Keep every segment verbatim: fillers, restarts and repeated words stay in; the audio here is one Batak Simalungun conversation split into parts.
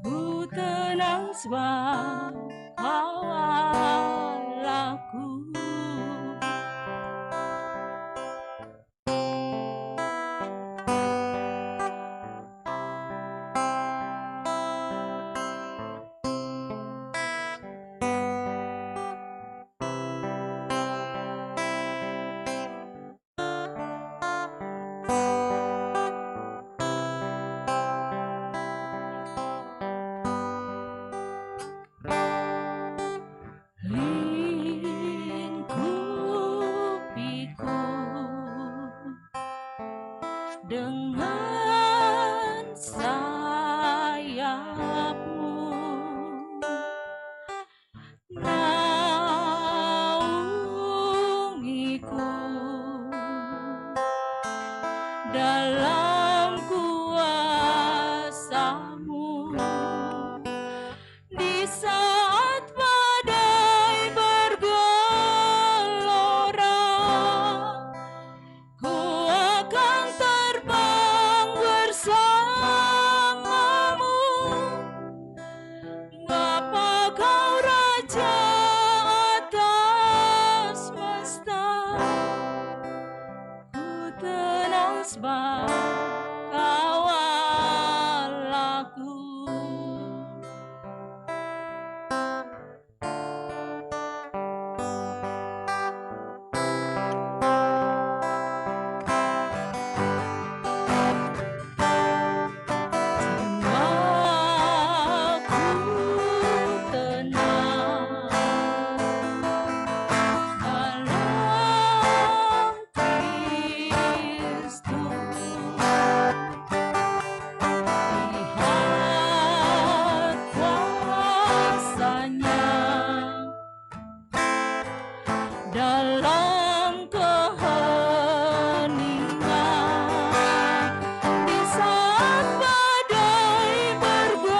Ku tenang sebab Kau Allahku. Lingkupiku dengan sayap-Mu, naungiku dalam kuasa-Mu. Di saat badai bergelora, ku akan terbang bersama-Mu. Bapa, Kau Raja atas semesta, ku tenang sebab Kau Allahku. Jiwaku tenang dalam Kristus, lihat kuasa-Nya dalam keheningan. Di saat badai bergelora,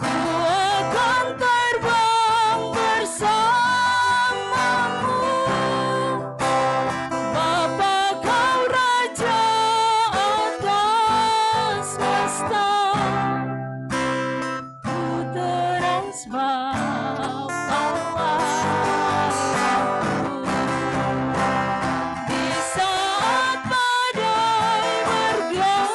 ku akan terbang bersama-Mu. Bapa, Kau Raja atas semesta, ku tenang sebab Kau Allahku. Di saat badai bergelora,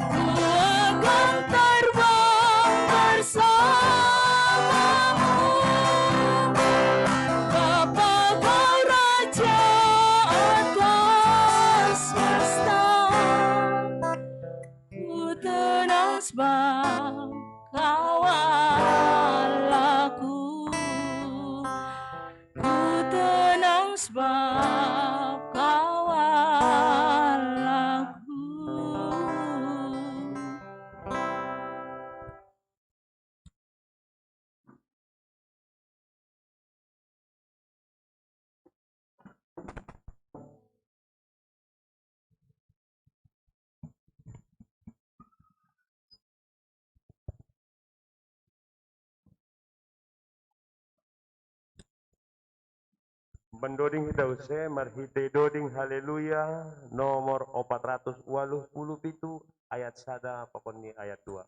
ku akan terbang bersama-Mu. Bapa, Kau Raja atas semesta, ku tenang sebab Kau Allahku. Ku tenang sebab Kau Allahku. Mandoding hita use marhite doding Haleluya nomor opat ratus waluh puluh pitu, ayat sada pakon ni ayat dua.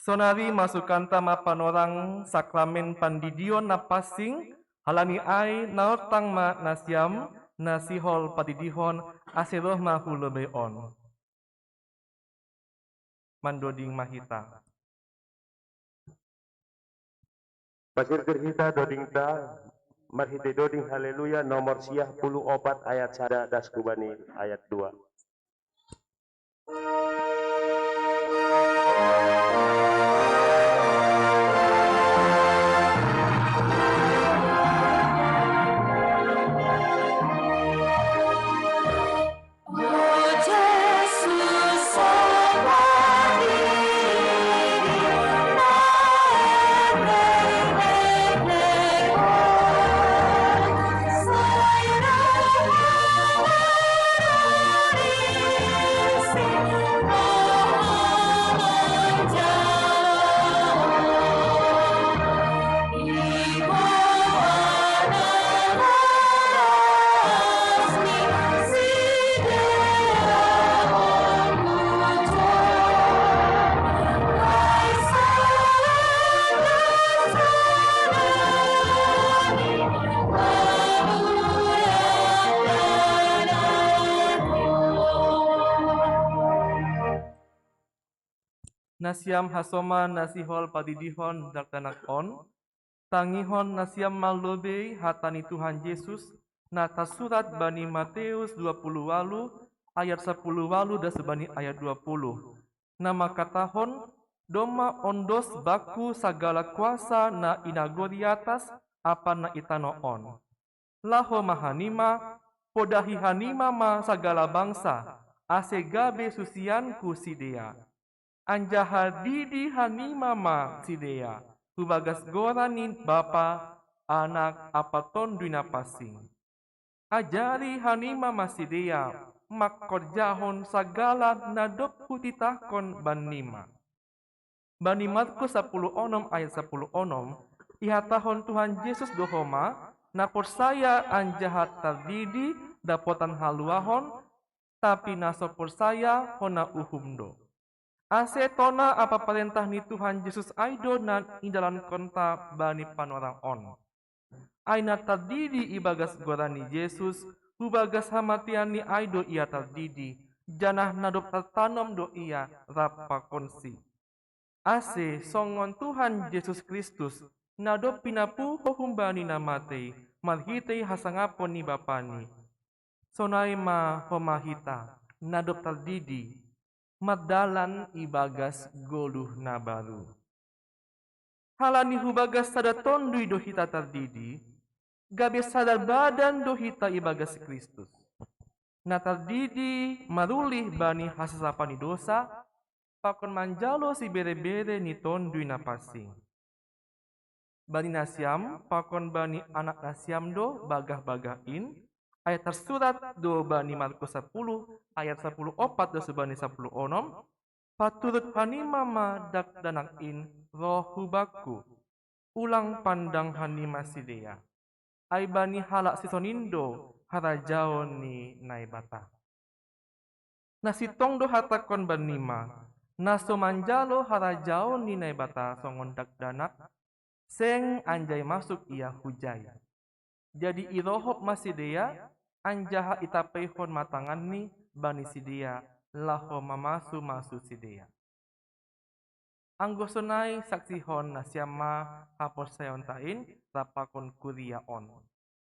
Sonari masukanta ma panorang sakramen pandidion na pansing, halani ai naortang ma nasiam na sihol padidihon ase roh ma hu lobei on. Mandoding ma hita. Pasirkir hita dodingta marhitei doding Haleluya nomor siah puluh opat ayat sada das hubani ayat dua. Nasiam hasoman na sihol padidihon dakdanak on, tangihon nasiam ma lobei hata ni Tuhan Jesus, na tarsurat bani Mateus dua puluh walu ayat sapuluh walu das bani ayat dua puluh, na mangkatahon, domma ondos Bangku sagala kuasa na i nagori atas ampa na i tanoh on. Laho ma hanima, podahi hanima ma sagala bangsa, ase gabe susianKu sidea. Anjaha didi hanima ma sidea, hubagas goran ni Bapa, Anak ampa Tonduy Napansing. Ajari hanima ma sidea mangkorjahon sagala na dob Hutitahkon bannima. Bani Markus sapuluh onom ayat sapuluh onom, ihatahon Tuhan Jesus do homa, na porsaya anjaha tardidi dapotan haluahon, tapi na so porsaya hona uhum do. Ase tona ampa parentah ni Tuhan Jesus ai do na nidalankonta bani panorang on. Ai na tardidi ibagas goran ni Jesus, hubagas hamateanNi ai do Ia tardidi, janah na dob tartanom do Ia rap pakonSi. Ase songon Tuhan Jesus Kristus, na dob pinapuho humbani na matei marhitei hasangapon ni BapaNi, sonai ma homa hita, na dob tardidi, mardalan ibagas goluh na baru. Halani hubagas sada Tonduy do hita tardidi, gabe sada badan do hita ibagas Kristus. Na tardidi marulih bani hasasapan ni dousa, pakon manjalo sibere-bere ni Tonduy Napansing. Bani nasiam pakon bani anak nasiam do bagah-bagah in, ai tarsurat do bani Markus sapuluh ayat sapuluh ompat do subani sapuluh onom, paturut hanima ma dakdanak in roh hu Bangku. Ulang pandang hanima sidea. Ai bani halak sisongon in do harajaon ni Naibata. Na sintong do hatahon bannima, na so manjalo harajaon ni Naibata songon dakdanak, seng anjai masuk ia hujai. Jadi irohop ma sidea, anjaha itapeihon ma tanganni bani sidea, laho mamasu-masu sidea. Anggo sonai saksihon nasiam ma haporsayaonta in rap pakon kuria on.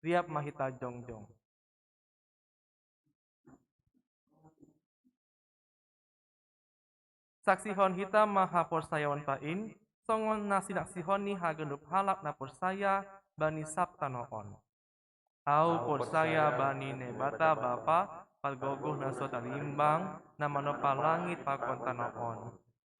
Riap ma hita jongjong. Saksihon hita ma haporsayaonta in, songon na sinaksihon ni haganup halak na porsaya bani sab tanoh on. Ahu porsaya bani Naibata Bapa, pargogoh na so tarimbang, na manompa langit pakon tanoh on.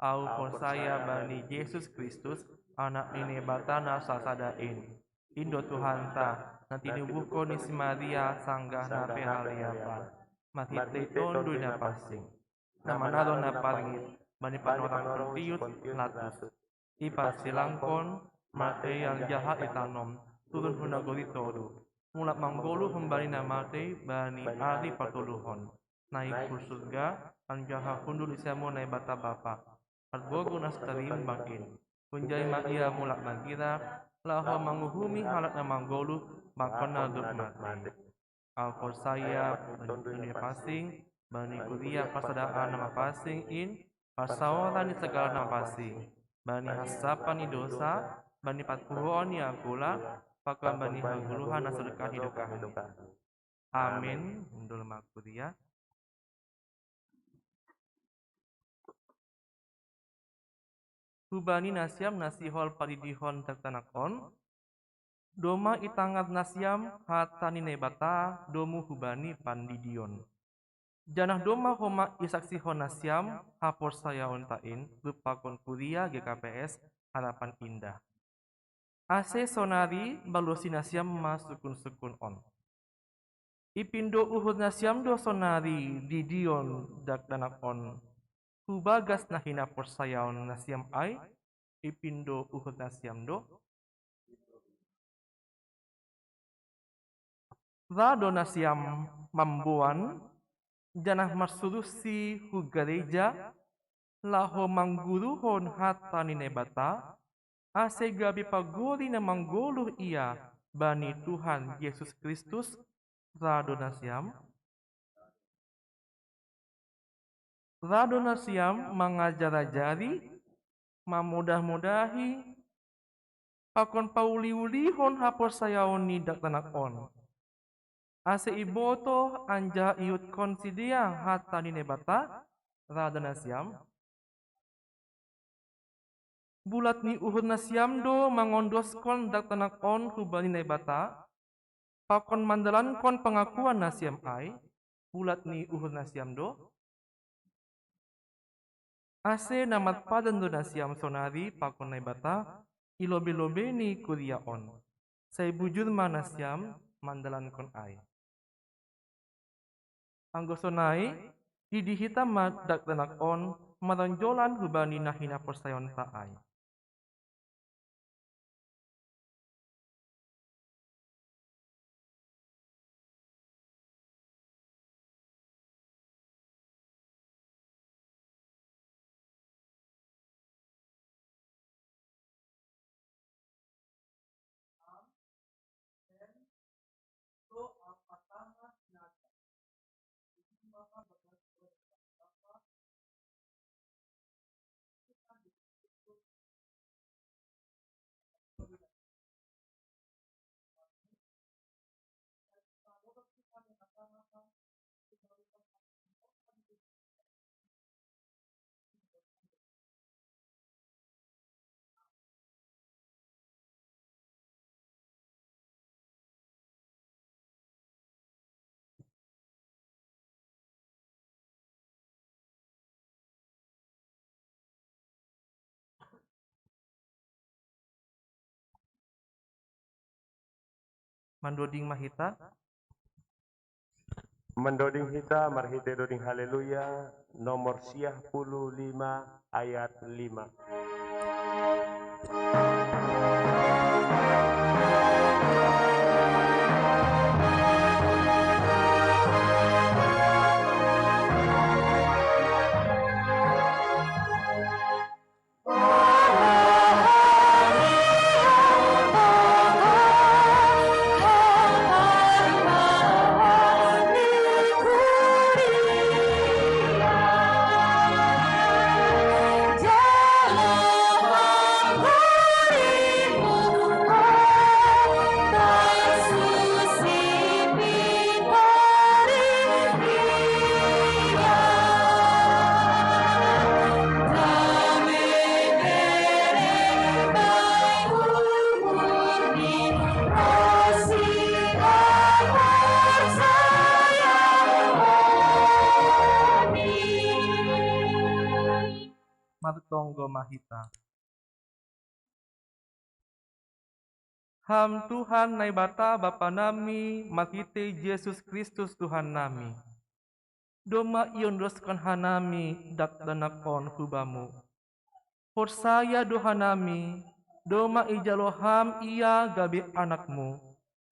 Ahu porsaya bani Jesus Kristus, Anak ni Naibata na sasada in. In do Tuhanta, na tinubuhkon ni si Maria sanggah na pehaleapan, marhitei Tonduy Napansing, na manaron na parngit bani panorang Pontius Pilatus. Iparsilangkon, matei anjaha itanom, turun hu nagori toruh, mulak manggoluh humbani na matei bani ari patoluhon, naik hu surga, anjaha hundul di siamun Naibata Bapa. Patbogu na si tarimbang in. Hunjai ma ia mulak magira, laho manguhumi halak na manggoluh, bakonna dob mate. Ahu porsaya bani dunia pansing, bani kuria parsadaan na mapansing in, parsaoran ni sagala na mapansing, bani hasasapan ni dosa, bani parpuhoon ni angkula, pakon bani hagoluhan na so dekat ni dokahni. Amen. Hundul ma kuria. Hubani nasiam na sihol padidihon dakdanak on, domma itangar nasiam hata ni Naibata domu hubani pandidion. Janah domma homa isaksihon nasiam haporsayaonta in, rupakon kuria G K P S Harapan Indah. Ase sonari balosi nasiam ma sukun-sukun on. Ipindo uhur nasiam do sonari didion dakdanak on hubagas na hinaporsayaon nasiam ai? Ipindo uhur nasiam do? Ra do nasiam mamboan, janah marsuruhsi hu gareja, laho mangguruhon hata ni Naibata, ase gabe pagori na manggoluh ia bani Tuhan Jesus Kristus? Ra do nasiam? Ra do nasiam mangajar-ajari, mamodah-modahi, pakon pauli-ulihon haporsayaon ni dakdanak on, ase ibotoh anjaha iihutkon sidea hata ni Naibata? Ra do nasiam? Bulat ni uhur nasiam do mangondoskon dakdanak on hubani Naibata, pakon mandalankon pangakuan nasiam ai? Bulat ni uhur nasiam do? Ase na marpadan do nasiam sonari pakon Naibata i lobei-lobei ni kuria on. Sai bujur ma nasiam mandalankon ai. Anggo sonai, didi hita ma dakdanak on maronjolan hubani na hinaporsayaonta ai. Mandoding ma hita. Mandoding hita marhitei doding Haleluya, nomor siah puluh lima ayat lima. Martonggo ma hita. Ham Tuhan Naibata Bapa nami, marhitei Jesus Kristus Tuhan nami, domma iondoskon hanami dakdanak on hu Bamu. Porsaya do hanami, domma ijalo Ham ia gabe anakMu,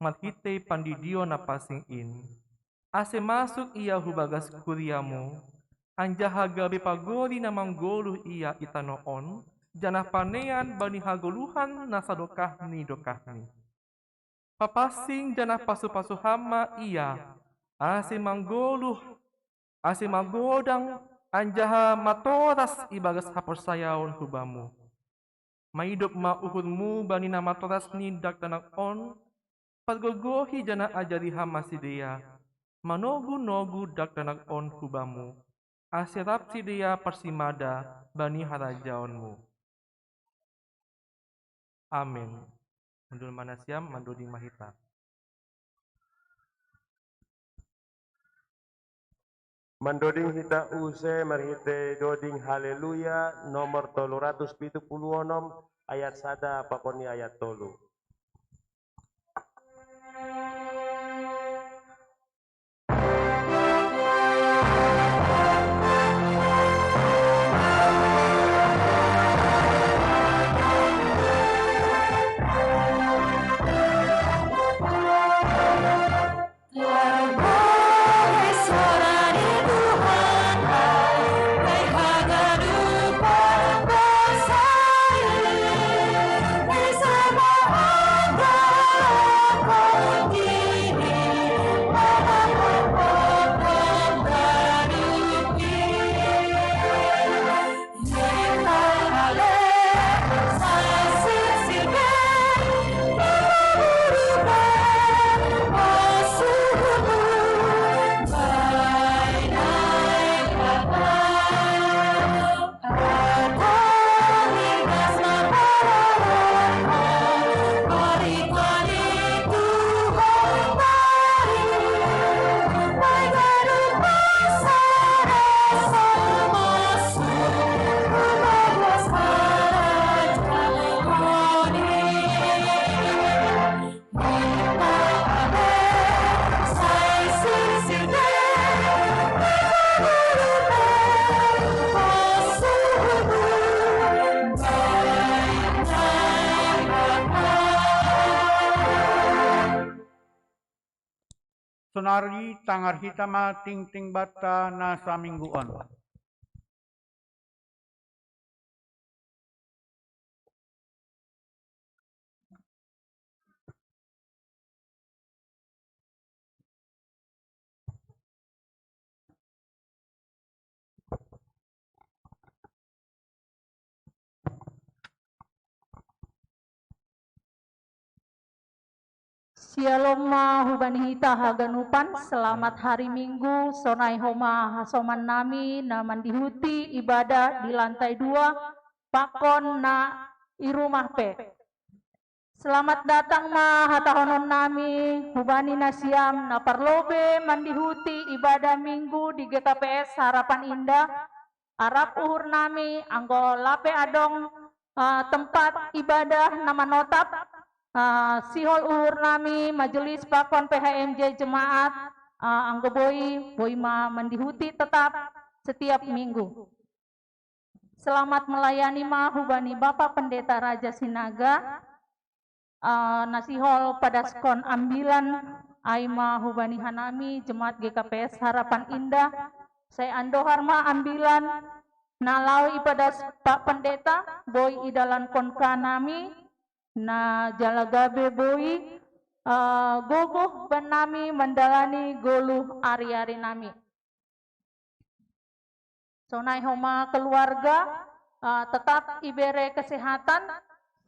marhitei pandidion na pansing in, ase masuk ia hu bagas kuria-Mu, anjaha gabe pagori na manggoluh ia i tanoh on, janah panean bani hagoluhan na sadokah ni dokahni. Papansing janah pasu-pasu Ham ma ia, ase manggoluh, ase magodang, anjaha matoras ibagas haporsayaon hu Bamu. Maidop ma uhurMu bani na matoras ni dakdanak on, pargogohi janah ajari Ham ma sidea, manogu-nogu dakdanak on hu Bamu, ase rap sidea parsimada bani harajaonMu. Amen. Hundul ma nasiam, mandoding ma hita. Mandoding hita use marhitei doding Haleluya nomor tolu ratus pitu puluh onom, ayat sada pakon ni ayat tolu. Sonari tangar hita ma tingting banta na saminggu on. Syalom ma hubani hita haganupan, selamat hari Minggu, sonai homa hasoman nami na mandihuti ibadah di lantai dua, pakon na i rumah pe. Selamat datang ma hatahonon nami hubani nasiam na parlobei mandihuti ibadah Minggu di G K P S Harapan Indah, arap uhur nami anggo lape adong, eh, tempat ibadah na manotap, eh, sihol uhur nami majelis pakon P H M J jemaat, eh, anggo boi, boi ma mandihuti tetap setiap minggu. Selamat melayani ma hubani Bapak Pendeta Raja Sinaga, eh, na sihol padaskon ambilan ai ma hubani hanami jemaat G K P S Harapan Indah, sai andohar ma ambilan na laho ipadas Pak Pendeta, boi idalankon hanami, na jala gabe boi, eh, gogoh bannami mandalani goluh ari-ari nami. Sonai homa keluarga, eh, tetap ibere kesehatan,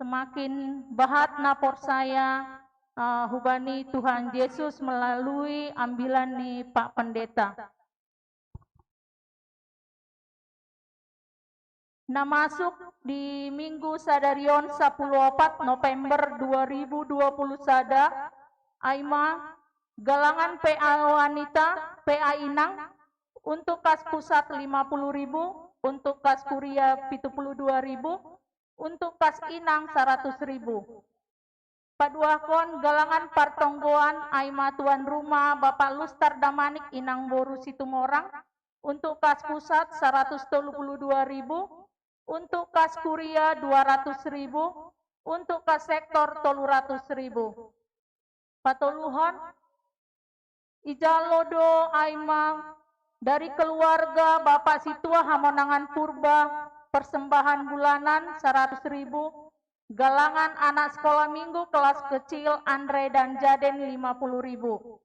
semakin bahat na porsaya, eh, hubani Tuhan Yesus melalui ambilan ni Pak Pendeta. Na masuk di Minggu sadarion sapuluh opat November dua ribu dua puluh sada, ai ma galangan P A wanita, P A inang, untuk kas pusat lima puluh ribu, untuk kas kuria pitu puluh dua ribu, untuk kas inang saratus ribu. Paduahkon galangan partonggoan ai ma tuan rumah Bapak Lustar Damanik inang boru Situmorang, untuk kas pusat saratus tolu puluh dua ribu, untuk kas kuria dua ratus ribu, untuk kas sektor tolu ratus ribu. Patoluhon, ijalo do ai ma Dari keluarga Bapak Situa Hamonangan Purba, persembahan bulanan seratus ribu, galangan anak sekolah minggu kelas kecil Andre dan Jaden lima puluh ribu.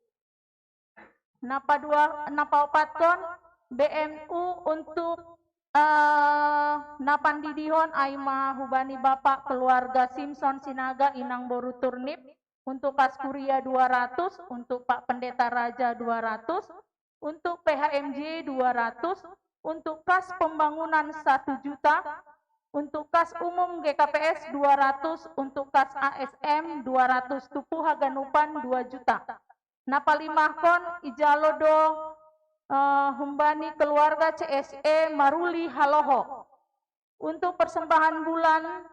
Napa dua, napa opat kon, B N U untuk eh, napan didihon aima hubani Bapak keluarga Simpson Sinaga inang boru Turnip, untuk kas kuria dua ratus, untuk Pak Pendeta Raja dua ratus, untuk P H M J dua ratus, untuk kas pembangunan satu juta, untuk kas umum G K P S dua ratus, untuk kas A S M dua ratus, tupu haganupan dua juta. Napa limahkon ijalo do eh, humbani keluarga C S E Maruli Haloho. Untuk persembahan bulan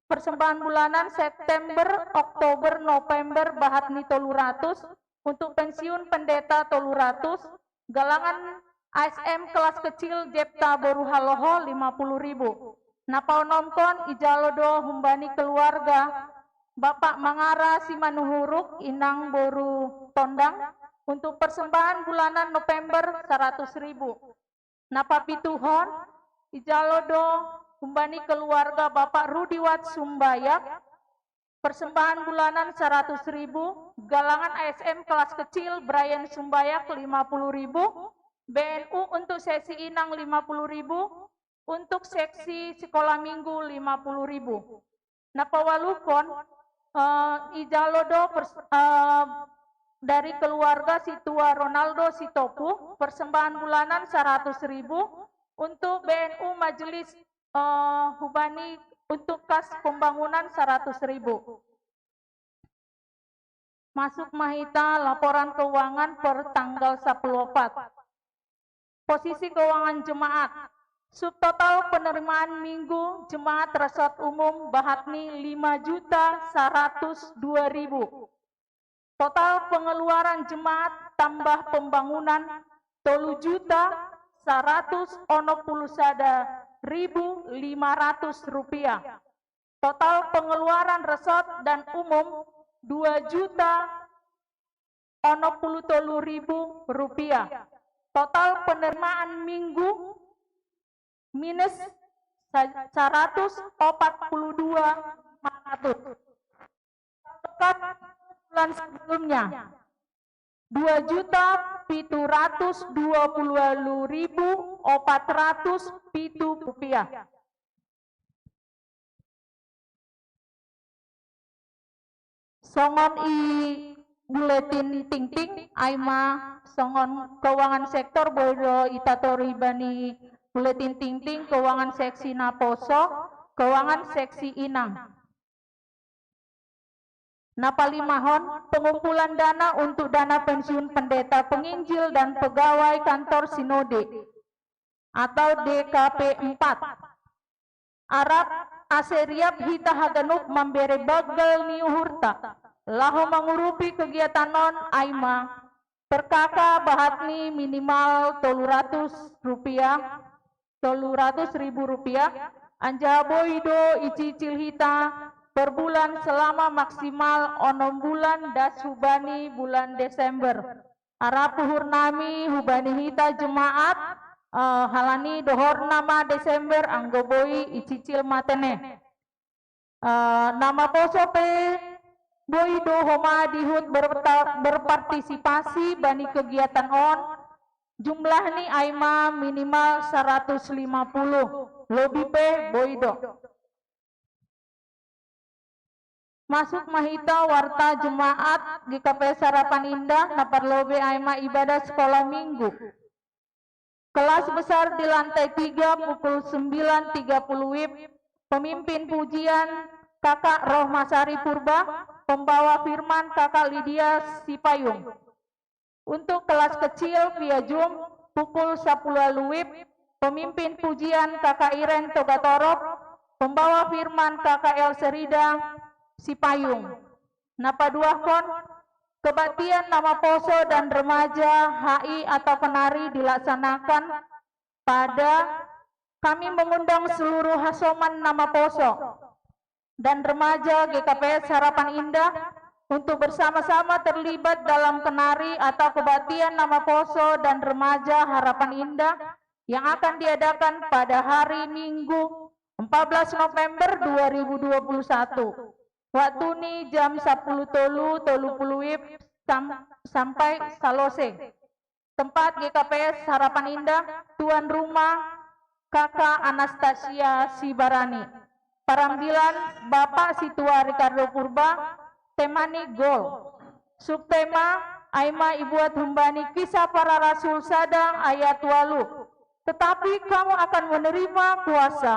persembahan bulanan September, Oktober, November bahat ni tolu ratus, untuk pensiun pendeta tolu ratus, galangan A S M kelas kecil Jepta Boru Haloho lima puluh ribu. Napa onomkon ijalo do humbani keluarga Bapak Mangara Simanuhuruk inang boru Tondang untuk persembahan bulanan November seratus ribu. Napa pituhon ijalo do humbani keluarga Bapak Rudiwat Sumbayak, persembahan bulanan seratus ribu, galangan A S M kelas kecil Brian Sumbayak lima puluh ribu, B N U untuk seksi inang lima puluh ribu, untuk seksi sekolah minggu lima puluh ribu. Napa waluhkon eh, ijalo do pers- eh, dari keluarga Situa Ronaldo Sitopu, persembahan bulanan seratus ribu, untuk B N U majelis eh, hubani untuk kas pembangunan seratus ribu. Masuk mahita laporan keuangan per tanggal sepuluh opat. Posisi keuangan jemaat. Subtotal penerimaan minggu jemaat resort umum bahat ni lima juta seratus dua ribu. Total pengeluaran jemaat tambah pembangunan tolu juta seratus onom puluh sada ribu lima ratus rupiah. Total pengeluaran resort dan umum dua juta onom puluh tolu ribu rupiah. Total penerimaan minggu minus seratus opat puluh dua lima ratus. Bulan sebelumnya dua juta pitu ratus dua puluh walu ribu opat ratus pitu rupiah. Songon i buletin tingting, aima songon keuangan sektor boi do ita toru bani buletin tingting, keuangan seksi naposo, keuangan seksi inang. Napalimahon, pengumpulan dana untuk dana pensiun pendeta penginjil dan pegawai kantor sinode atau D K P empat. Arap ase riap hita haganup mambere banggal ni uhurta laho mangurupi kegiatan on, aima per K K bahat ni minimal tolu ratus rupiah, tolu ratus ribu rupiah, anjaha boi do icicil hita per bulan selama maksimal onom bulan das hubani bulan Desember. Arap uhur nami hubani hita jemaat, eh, halani dohorna ma Desember anggo boi icicil ma tene. Eh, na maposo pe boi do homa dihut berta- berpartisipasi bani kegiatan on, jumlah ni aima minimal seratus lima puluh, lobi pe boi do. Masuk mahita warta jemaat G K P S Harapan Indah na parlobe aima ibadah sekolah minggu. Kelas besar di lantai tiga pukul sembilan tiga puluh wib, pemimpin pujian Kakak Rohmasari Purba, pembawa firman Kakak Lydia Sipayung. Untuk kelas kecil via Zoom pukul sepuluh walu wib, pemimpin pujian Kakak Iren Togatorop, pembawa firman Kakak Elserida Sipayung. Napaduahkon, kebaktian na maposo dan remaja H I atau Kenari dilaksanakan pada, kami mengundang seluruh hasoman na maposo dan remaja G K P S Harapan Indah untuk bersama-sama terlibat dalam kenari atau kebaktian nama poso dan remaja Harapan Indah yang akan diadakan pada hari Minggu empat belas November dua ribu dua puluh satu. Waktu ni jam sepuluh tolu, tolu puluh wib sam- sampai salose. Tempat G K P S Harapan Indah, tuan rumah Kakak Anastasia Sibarani. Parambilan Bapak Situa Ricardo Purba, temani gol. Subtema, Aima Ibuat Humbani Kisah Para Rasul Sada ayat walu. Tetapi kamu akan menerima kuasa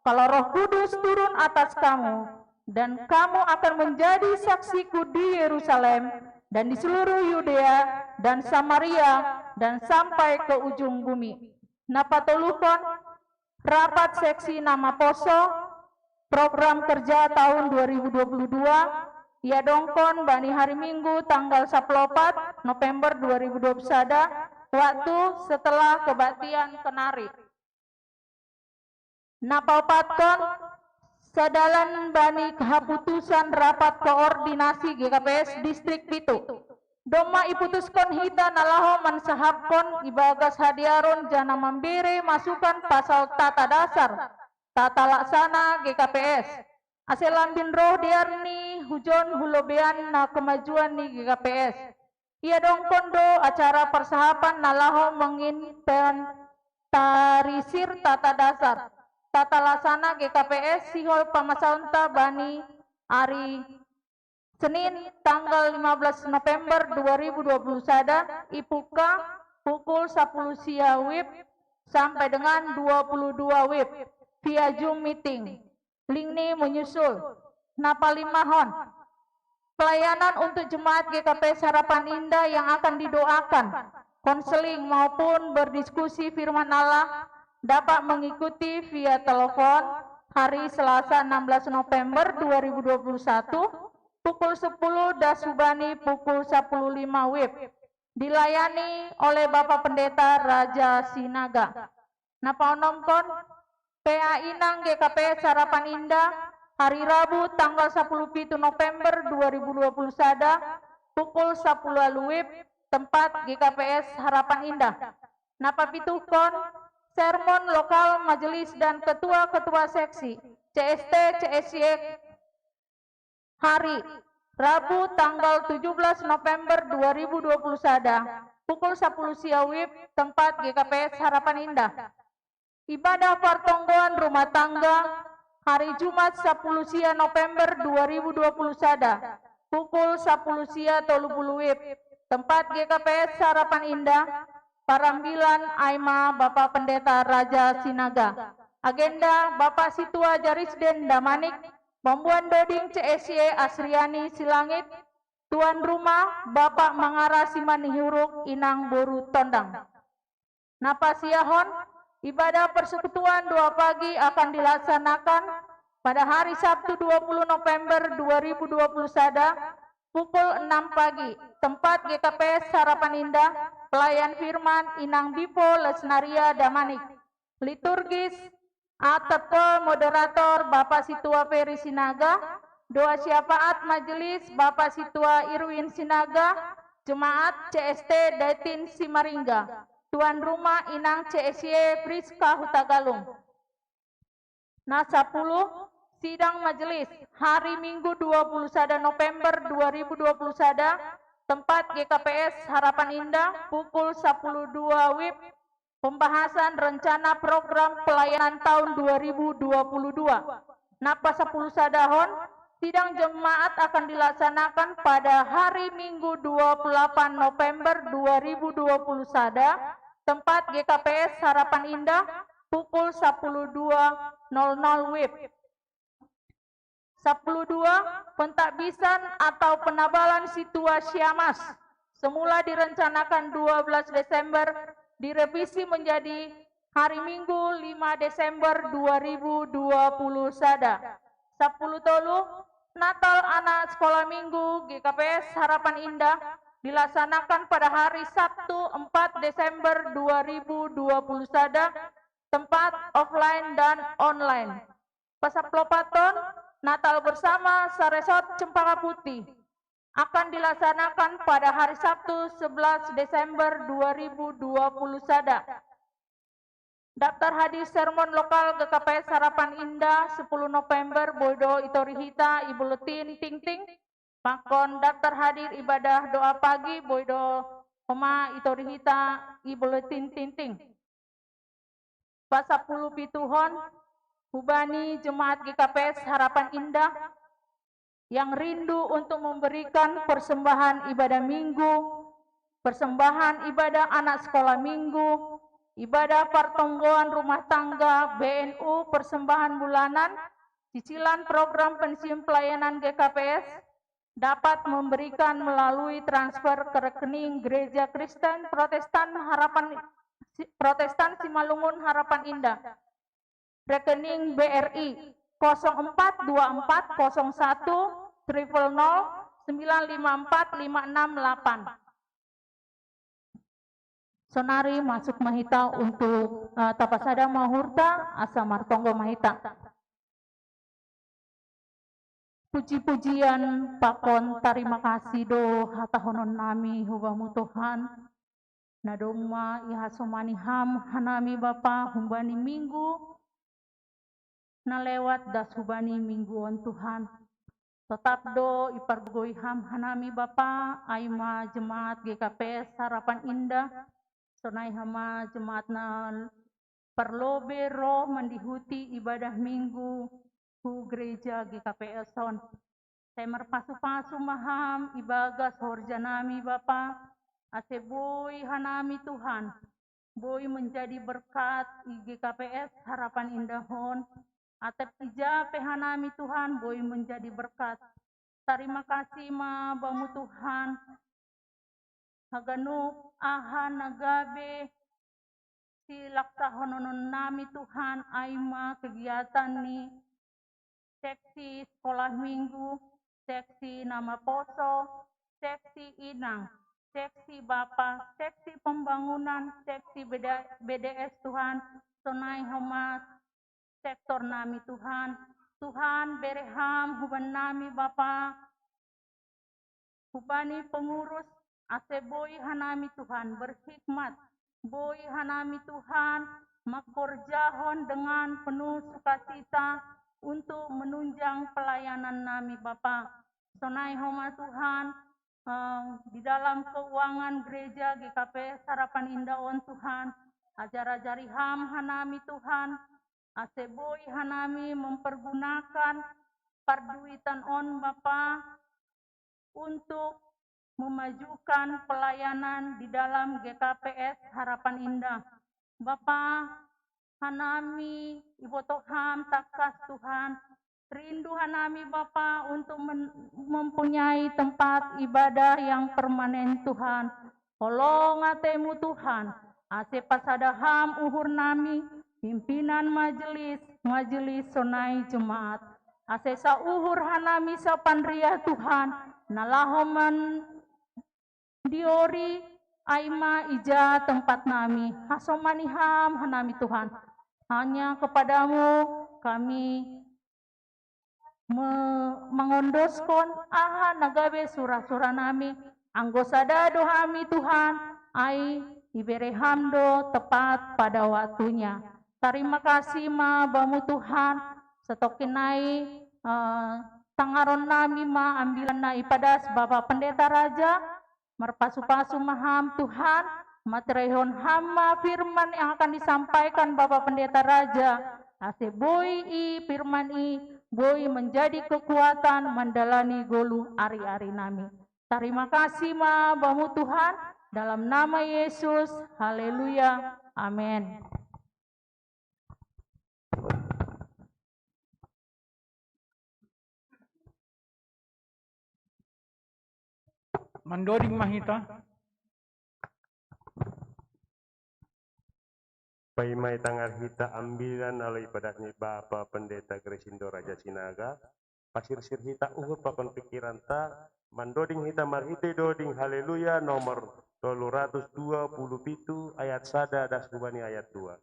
kalau Roh Kudus turun atas kamu, dan kamu akan menjadi saksiku di Yerusalem dan di seluruh Yudea dan Samaria dan sampai ke ujung bumi. Napatoluhon, rapat seksi nama poso, program kerja tahun dua ribu dua puluh dua, iadongkon bani hari Minggu tanggal sepuluh November dua ribu dua puluh sada, waktu setelah kebaktian kenari. Napaopatkon, sadalan bani kehaputusan rapat koordinasi G K P S Distrik pitu. Domma iputuskon hita nalaho mansahapkon ibagas hadiaron jana mambere masukan pasal tata dasar, tata laksana G K P S. Ase lambin roh dearni hujon hulobean na kemajuan ni G K P S. Iadongkon do acara parsahapan nalaho manginventarisir tata dasar, tata laksana G K P S sihol pamasaonta bani ari Senin tanggal lima belas November dua ribu dua puluh sada, ipuka pukul sepuluh sia wib sampai dengan dua puluh dua wib via Zoom meeting. Link ni menyusul. Napalimahon, pelayanan untuk jemaat G K P S Harapan Indah yang akan didoakan, konseling maupun berdiskusi firman Allah dapat mengikuti via telepon hari Selasa enam belas November dua ribu dua puluh satu, pukul sepuluh das hubani pukul sepuluh lima wib. Dilayani oleh Bapak Pendeta Raja Sinaga. Napaonomkon, P A inang G K P S Harapan Indah, hari Rabu tanggal sepuluh pitu November dua ribu dua puluh sada, pukul sepuluh wib, tempat G K P S Harapan Indah. Napapituhkon, sermon lokal majelis dan ketua-ketua seksi, C S T, C S Y, hari Rabu tanggal tujuh belas November dua ribu dua puluh sada, pukul sepuluh sia wib, tempat G K P S Harapan Indah. Ibadah partonggoan rumah tangga, hari Jumat sepuluh sia November dua ribu dua puluh sada, pukul sepuluh sia tolu puluh wib, tempat G K P S Harapan Indah, parambilan Aima Bapak Pendeta Raja Sinaga. Agenda, Bapak Situa Jarisden Damanik, Mambuan Doding C S Y Asriani Silangit, tuan rumah Bapak Mangara Simanihuruk Inang Boru Tondang. Napasiahon, ibadah persekutuan dua pagi akan dilaksanakan pada hari Sabtu dua puluh November dua ribu dua puluh sada, pukul enam pagi, tempat G K P S Harapan Indah, pelayan firman Inang Bipo Lesnaria Damanik. Liturgis, A T P, moderator Bapak Situa Ferry Sinaga, doa syafaat majelis Bapak Situa Irwin Sinaga, jemaat C S T Datin Simaringga, tuan rumah Inang C S Y Priska Hutagalung. Nah, sepuluh, sidang majelis hari Minggu dua puluh sada November dua ribu dua puluh sada, tempat G K P S Harapan Indah, pukul sepuluh dua wib, pembahasan rencana program pelayanan tahun dua ribu dua puluh dua. Napa sepuluh sadahon, sidang jemaat akan dilaksanakan pada hari Minggu dua puluh delapan November dua ribu dua puluh sada, tempat G K P S Harapan Indah, pukul sepuluh dua nol nol wib. Sepuluh dua, pentakbisan atau penabalan Situa Siamas, semula direncanakan dua belas Desember, direvisi menjadi hari Minggu lima Desember dua ribu dua puluh sada. Sepuluh tolu, Natal Anak Sekolah Minggu G K P S Harapan Indah dilaksanakan pada hari Sabtu empat Desember dua ribu dua puluh sada, tempat offline dan online. Pasaplopaton, Natal Bersama Saresort Cempaka Putih. akan dilaksanakan pada hari Sabtu sebelas Desember dua ribu dua puluh sada. Daftar hadir sermon lokal G K P S Harapan Indah sepuluh November, boido itorihita i buletin tingting. Pakon daftar hadir ibadah doa pagi, boido homa itorihita i buletin tingting. Pasapuluh pituhon, hubani jemaat G K P S Harapan Indah yang rindu untuk memberikan persembahan ibadah minggu, persembahan ibadah anak sekolah minggu, ibadah pertonggoan rumah tangga, B N U, persembahan bulanan, cicilan program pensiun pelayanan G K P S, dapat memberikan melalui transfer ke rekening Gereja Kristen Protestan Harapan, Protestan Simalungun Harapan Indah, rekening B R I kosong empat dua empat kosong satu triple nol sembilan lima empat lima enam delapan. Sonari masuk mahita untuk, eh, tapasada mahurta asa martonggo mahita. Puji-pujian pakon tarima kasih do hatahonon nami hubamu Tuhan, na domma ihasomani Ham hanami Bapa humbani minggu na lewat das hubani minggu on Tuhan. Totap do ipargogoi Ham hanami Bapa, ai ma jemaat G K P S Harapan Indah, sonai homa jemaat na parlobe ro mandihuti ibadah minggu hu gereja G K P S on. Sai marpasu-pasu ma Ham ibagas horja nami Bapa, ase boi hanami Tuhan, boi menjadi berkat i G K P S Harapan Indah on, atap ija pe hanami Tuhan boi menjadi berkat. Tarima kasih ma Bamu Tuhan, haganup aha na gabe silaksahonon nami Tuhan, ai ma kegiatan ni seksi sekolah minggu, seksi na maposo, seksi inang, seksi bapa, seksi pembangunan, seksi B D S Tuhan, sonai homa sektor nami Tuhan. Tuhan, bere Ham huban nami Bapa, hubani pengurus, ase boi hanami Tuhan berhikmat, boi hanami Tuhan mangkorjahon dengan penuh sukacita untuk menunjang pelayanan nami Bapa. Sonai homa Tuhan, eh, di dalam keuangan gereja G K P Harapan Indah on Tuhan, ajar-ajari Ham hanami Tuhan, ase boi hanami mempergunakan parduitan on Bapa untuk memajukan pelayanan di dalam G K P S Harapan Indah. Bapa, hanami iboto Ham tangkas Tuhan, rindu hanami Bapa untuk men-, mempunyai tempat ibadah yang permanen Tuhan. Holong atemu Tuhan, ase pasada Ham uhur nami, pimpinan majelis, majelis sonai jemaat. Ase sauhur hanami sapanriah Tuhan, na laho mandiori ai ma ija tempat nami, hasomani Ham hanami Tuhan. Hanya kepadamu kami me-, mangondoskon aha na gabe sura-sura nami, anggo sada do hami Tuhan, ai ibere Ham do tepat pada waktunya. Tarima kasih ma Bamu Tuhan, satongkin nai, eh, tangaron nami ma ambilan na ipadas Bapa Pendeta Raja, marpasu-pasu ma Ham Tuhan, materaihon Ham ma firman yang akan disampaikan Bapa Pendeta Raja, ase boi i firman i, boi menjadi kekuatan mandalani goluh ari-ari nami. Tarima kasih ma Bamu Tuhan, dalam nama Yesus, haleluya, amin. Mandoding ma hita. Paima itangar hita ambilan na olo ipadas ni Bapa Pendeta Gresindo Raja Sinaga, pasirsir hita uhur pakon pikiranta, mandoding hita marhite doding Haleluya nomor tolu ratus dua puluh pitu ayat sada das hubani ayat dua.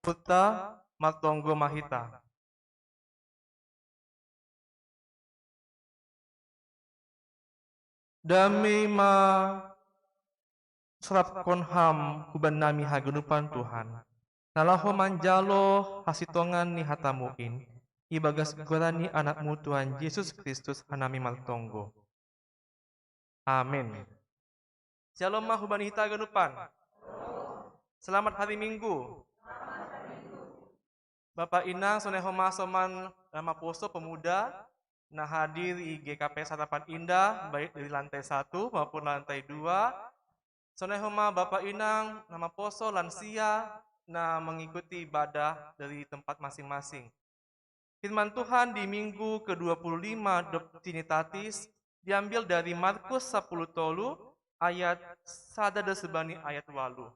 Puta Martonggo Mahita. Dame ma sarapkon ham huban nami haganupan Tuhan. Nalaho manjalo hasitongan ni hatamuin, ibagas goran ni anakmu Tuhan Yesus Kristus hanami martonggo. Amin. Shalom ma huban hita haganupan. Selamat hari Minggu. Bapak Inang, sonai homa soman nama poso pemuda, na hadir di G K P Sarapan Indah, baik dari lantai satu maupun lantai dua. Sonai homa Bapak Inang, nama poso lansia, na mengikuti ibadah dari tempat masing-masing. Firman Tuhan di minggu kedua puluh lima Dob Trinitatis diambil dari Markus sapuluh tolu ayat sada dasubani ayat walu.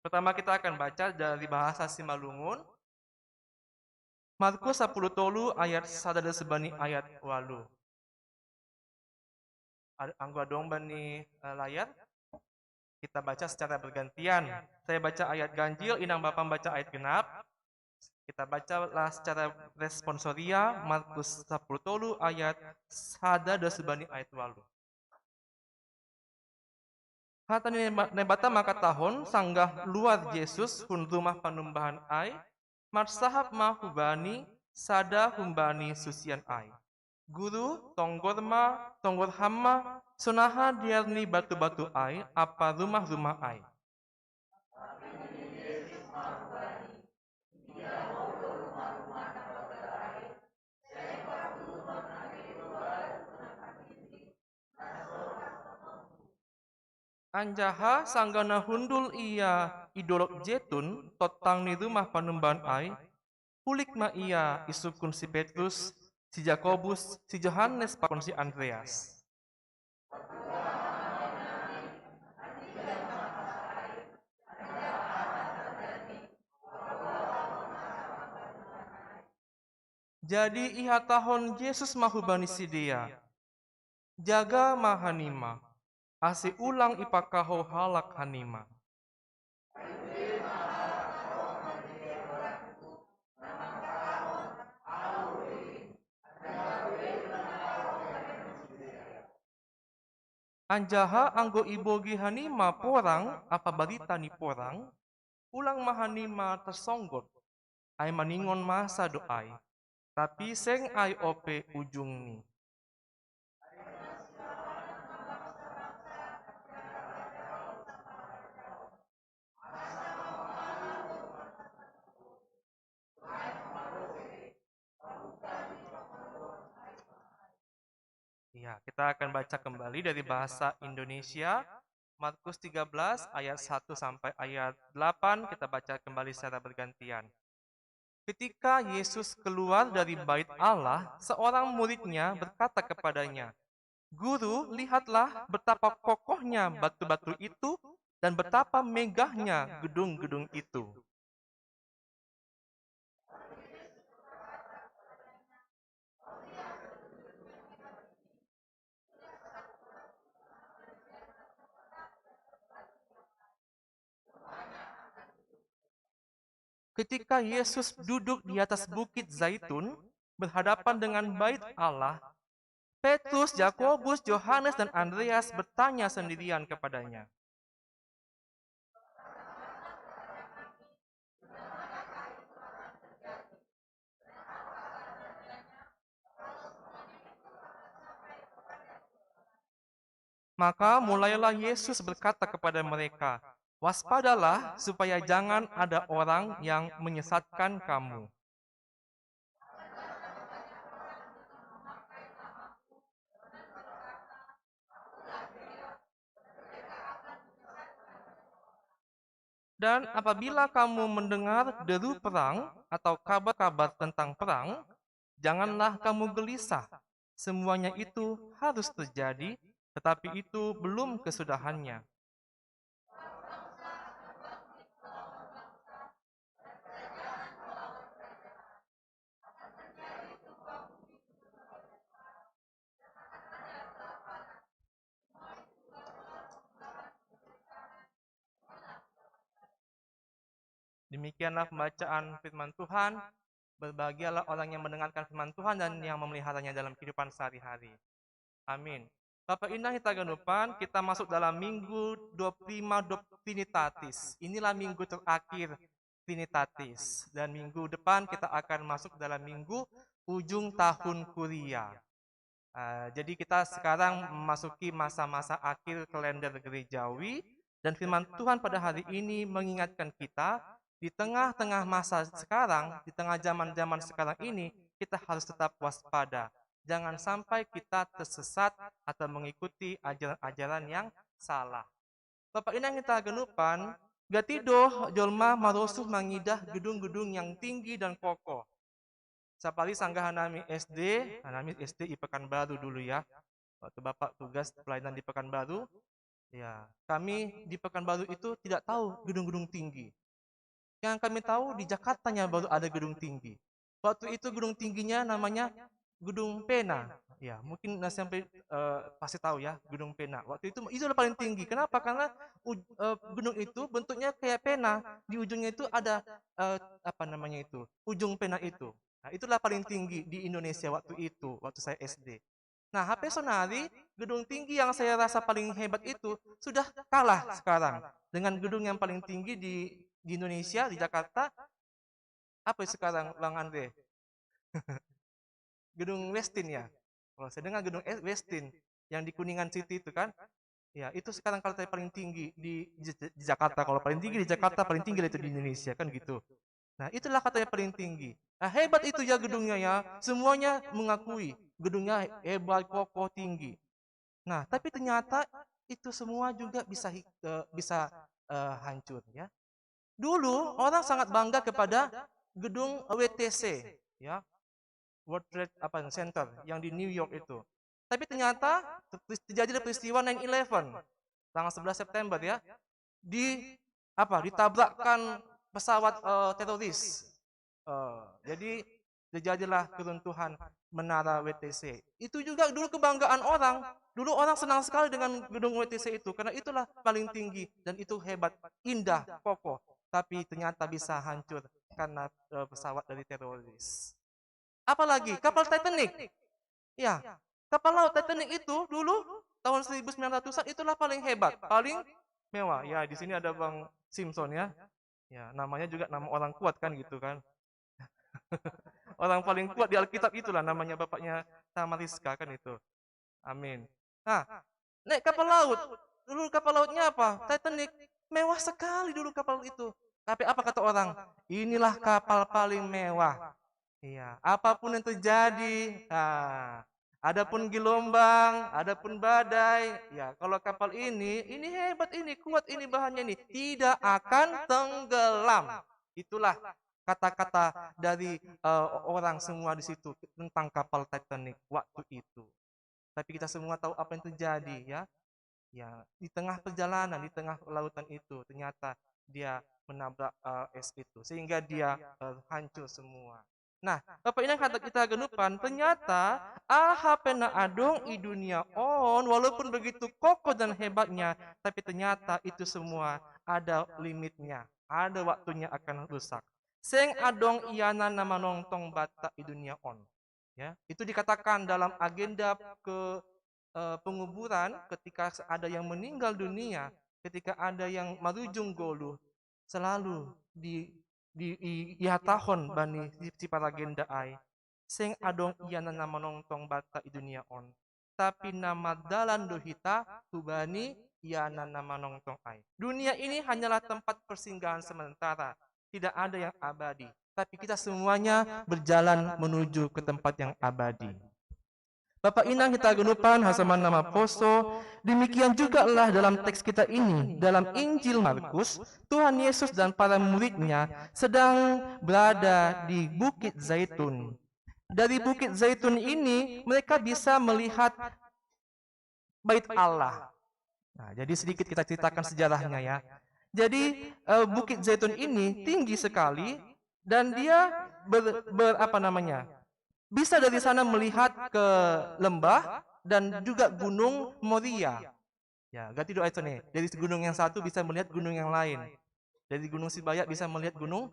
Pertama kita akan baca dari bahasa Simalungun. Markus sapuluh tolu ayat sada dasubani ayat walu. Anggo adong bani layar. Kita baca secara bergantian. Saya baca ayat ganjil, inang bapa baca ayat genap. Kita bacalah secara responsoria Markus sapuluh tolu ayat sada dasubani ayat walu. Hata ni Naibata makatahon, sanggah luar Jesus hun rumah panumbahan ai, marsahap ma hubani sada humbani susian ai. Guru, tonggor ma, tonggor ham ma, sonaha dear ni batu-batu ai ampa rumah-rumah ai. Anjaha sanggah na hundul ia i dolok Jetun, tontang ni rumah panumbahan ai, hulik ma ia isungkun si Petrus, si Jakobus, si Johannes pakon si Andreas. Jadi ihatahon Jesus ma hubani sidea, jaga ma hanima, ase ulang ipakahou halak hanima. Anjaha anggo ibogei hanima porang ampa barita ni porang, ulang ma hanima tarsonggot, ai maningon masa do ai, tapi seng ai ope ujungni. Ya, kita akan baca kembali dari bahasa Indonesia, Markus tiga belas ayat satu sampai ayat delapan, kita baca kembali secara bergantian. Ketika Yesus keluar dari bait Allah, seorang muridnya berkata kepadanya, "Guru, lihatlah betapa kokohnya batu-batu itu dan betapa megahnya gedung-gedung itu." Ketika Yesus duduk di atas bukit Zaitun, berhadapan dengan bait Allah, Petrus, Yakobus, Yohanes, dan Andreas bertanya sendirian kepadanya, Maka mulailah Yesus berkata kepada mereka, "Waspadalah supaya jangan ada orang yang menyesatkan kamu." Dan apabila kamu mendengar deru perang atau kabar-kabar tentang perang, janganlah kamu gelisah. Semuanya itu harus terjadi, tetapi itu belum kesudahannya. Demikianlah pembacaan firman Tuhan. Berbahagialah orang yang mendengarkan firman Tuhan dan yang memeliharanya dalam kehidupan sehari-hari. Amin. Bapak Inang Hitagenupan, kita masuk dalam minggu dua puluh lima Trinitatis. Inilah minggu terakhir Trinitatis. Dan minggu depan kita akan masuk dalam minggu ujung tahun kuliah. Uh, jadi kita sekarang memasuki masa-masa akhir kalender gerejawi dan firman Tuhan pada hari ini mengingatkan kita di tengah-tengah masa sekarang, di tengah zaman-zaman sekarang ini, kita harus tetap waspada. Jangan sampai kita tersesat atau mengikuti ajaran-ajaran yang salah. Bapak Inang Hitagenupan, gatidoh jolma marosuh mangidah gedung-gedung yang tinggi dan kokoh. Sapalih sanggah hanami S D, hanami S D di Pekanbaru dulu ya. Waktu Bapak tugas pelayanan di Pekanbaru, ya, kami di Pekanbaru itu tidak tahu gedung-gedung tinggi. Yang kami tahu di Jakartanya baru ada gedung tinggi. Waktu itu gedung tingginya namanya Gedung Pena. Ya, mungkin nah sampai uh, pasti tahu ya, Gedung Pena. Waktu itu itu paling tinggi. Kenapa? Karena uh, gedung itu bentuknya kayak pena. Di ujungnya itu ada uh, apa namanya itu? Ujung pena itu. Nah, itulah paling tinggi di Indonesia waktu itu, waktu saya S D. Nah, H P Sonari, gedung tinggi yang saya rasa paling hebat itu sudah kalah sekarang dengan gedung yang paling tinggi di, di Indonesia, di Jakarta. Apa sekarang, Bang Andre? Gedung Westin ya? Kalau saya dengar gedung Westin yang di Kuningan City itu kan, ya itu sekarang kalau paling tinggi di, di Jakarta. Kalau paling tinggi di Jakarta, paling tinggi itu di Indonesia kan gitu. Nah, itulah katanya paling tinggi. Nah, hebat itu ya gedungnya ya, semuanya mengakui gedungnya hebat, kokoh, tinggi. Nah, tapi ternyata itu semua juga bisa uh, bisa uh, hancur ya. Dulu orang sangat bangga kepada gedung W T C ya, World Trade apa Center yang di New York itu. Tapi ternyata terjadi peristiwa nine eleven tanggal sebelas September ya, di apa ditabrakkan pesawat uh, teroris. Uh, jadi terjadilah keruntuhan menara W T C. Itu juga dulu kebanggaan orang. Dulu orang senang sekali dengan gedung W T C itu karena itulah paling tinggi dan itu hebat, indah, kokoh. Tapi ternyata bisa hancur karena uh, pesawat dari teroris. Apalagi kapal Titanic. Ya, kapal laut Titanic itu dulu tahun seribu sembilan ratusan itulah paling hebat, paling mewah. Ya, di sini ada Bang Simpson ya. Ya, namanya juga nama orang kuat kan gitu kan. Orang paling kuat di Alkitab itulah namanya bapaknya Tamariska kan itu. Amin. Nah, naik kapal laut. Dulu kapal lautnya apa? Titanic. Mewah sekali dulu kapal itu. Tapi apa kata orang? Inilah kapal paling mewah. Iya, apapun yang terjadi, nah, adapun gelombang, adapun badai, ya kalau kapal ini, ini hebat ini, kuat ini bahannya ini, tidak akan tenggelam. Itulah kata-kata dari uh, orang semua di situ tentang kapal Titanic waktu itu. Tapi kita semua tahu apa yang terjadi ya. Ya, di tengah perjalanan, di tengah lautan itu ternyata dia menabrak uh, es itu sehingga dia uh, hancur semua. Nah, Bapak Inang kata kita genupan, ternyata aha pena adong di dunia on, walaupun begitu kokoh dan hebatnya, tapi ternyata itu semua ada limitnya, ada waktunya akan rusak. Seng adong iyana nama nongtong bata di dunia on. Ya, itu dikatakan dalam agenda ke uh, penguburan ketika ada yang meninggal dunia, ketika ada yang marujung goluh, selalu di di ihatahon bani si paragenda ai. Seng adong iyana nama nongtong bata di dunia on. Tapi nama dalan do hita hubani iyana nama nongtong ai. Dunia ini hanyalah tempat persinggahan sementara, tidak ada yang abadi. Tapi kita semuanya berjalan menuju ke tempat yang abadi. Bapak Inang kita genupan hasaman nama poso, demikian juga lah dalam teks kita ini, dalam Injil Markus, Tuhan Yesus dan para muridnya sedang berada di Bukit Zaitun. Dari Bukit Zaitun ini mereka bisa melihat bait Allah. Nah, jadi sedikit kita ceritakan sejarahnya ya. Jadi uh, Bukit Zaitun ini tinggi sekali dan dia ber, ber apa namanya? Bisa dari sana melihat ke lembah dan juga gunung Moria. Ya, ganti doa itu nih. Dari gunung yang satu bisa melihat gunung yang lain. Dari Gunung Sibayak bisa melihat gunung,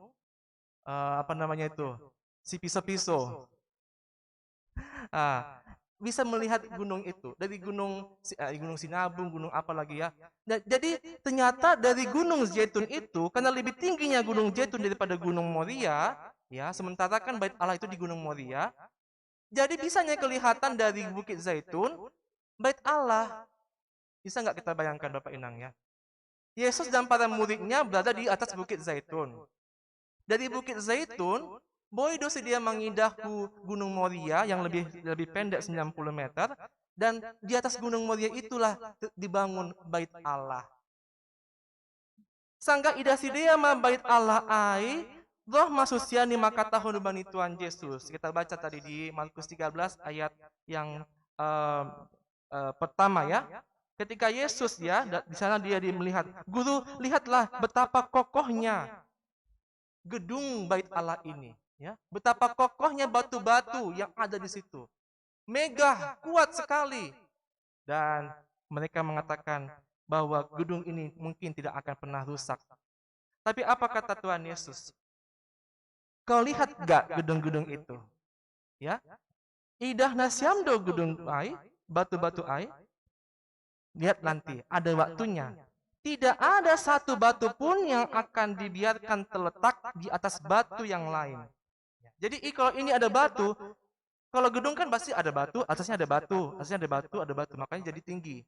eh, apa namanya itu, si piso-piso. Ah, bisa melihat gunung itu dari gunung, eh, Gunung Sinabung, gunung apa lagi ya. Nah, jadi ternyata dari Gunung Zaitun itu, karena lebih tingginya Gunung Zaitun daripada Gunung Moria, ya, sementara kan Bait Allah itu di Gunung Moria, jadi bisanya kelihatan dari Bukit Zaitun Bait Allah. Bisa nggak kita bayangkan, Bapak Inang, ya? Yesus dan para muridnya berada di atas Bukit Zaitun. Dari Bukit Zaitun, boi do si dia mangidah ku Gunung Moria yang lebih lebih pendek sembilan puluh meter, dan di atas Gunung Moria itulah te- dibangun Bait Allah. Sangga idah si dia ma Bait Allah ai, roh masusia ni makatahon bani Tuhan Yesus. Kita baca tadi di Markus tiga belas ayat yang eh, eh, pertama, ya. Ketika Yesus, ya, da- di sana dia di- melihat, "Guru, lihatlah betapa kokohnya gedung Bait Allah ini, ya. Betapa kokohnya batu-batu yang ada di situ. Megah, kuat sekali." Dan mereka mengatakan bahwa gedung ini mungkin tidak akan pernah rusak. Tapi apa kata Tuhan Yesus? "Kau lihat gak gedung-gedung itu? Ya, idah nasiam do gedung ai, batu-batu ai. Lihat nanti, ada waktunya. Tidak ada satu batu pun yang akan dibiarkan terletak di atas batu yang lain." Jadi i- kalau ini ada batu, kalau gedung kan pasti ada batu, atasnya ada batu, atasnya ada batu, ada batu, makanya jadi tinggi.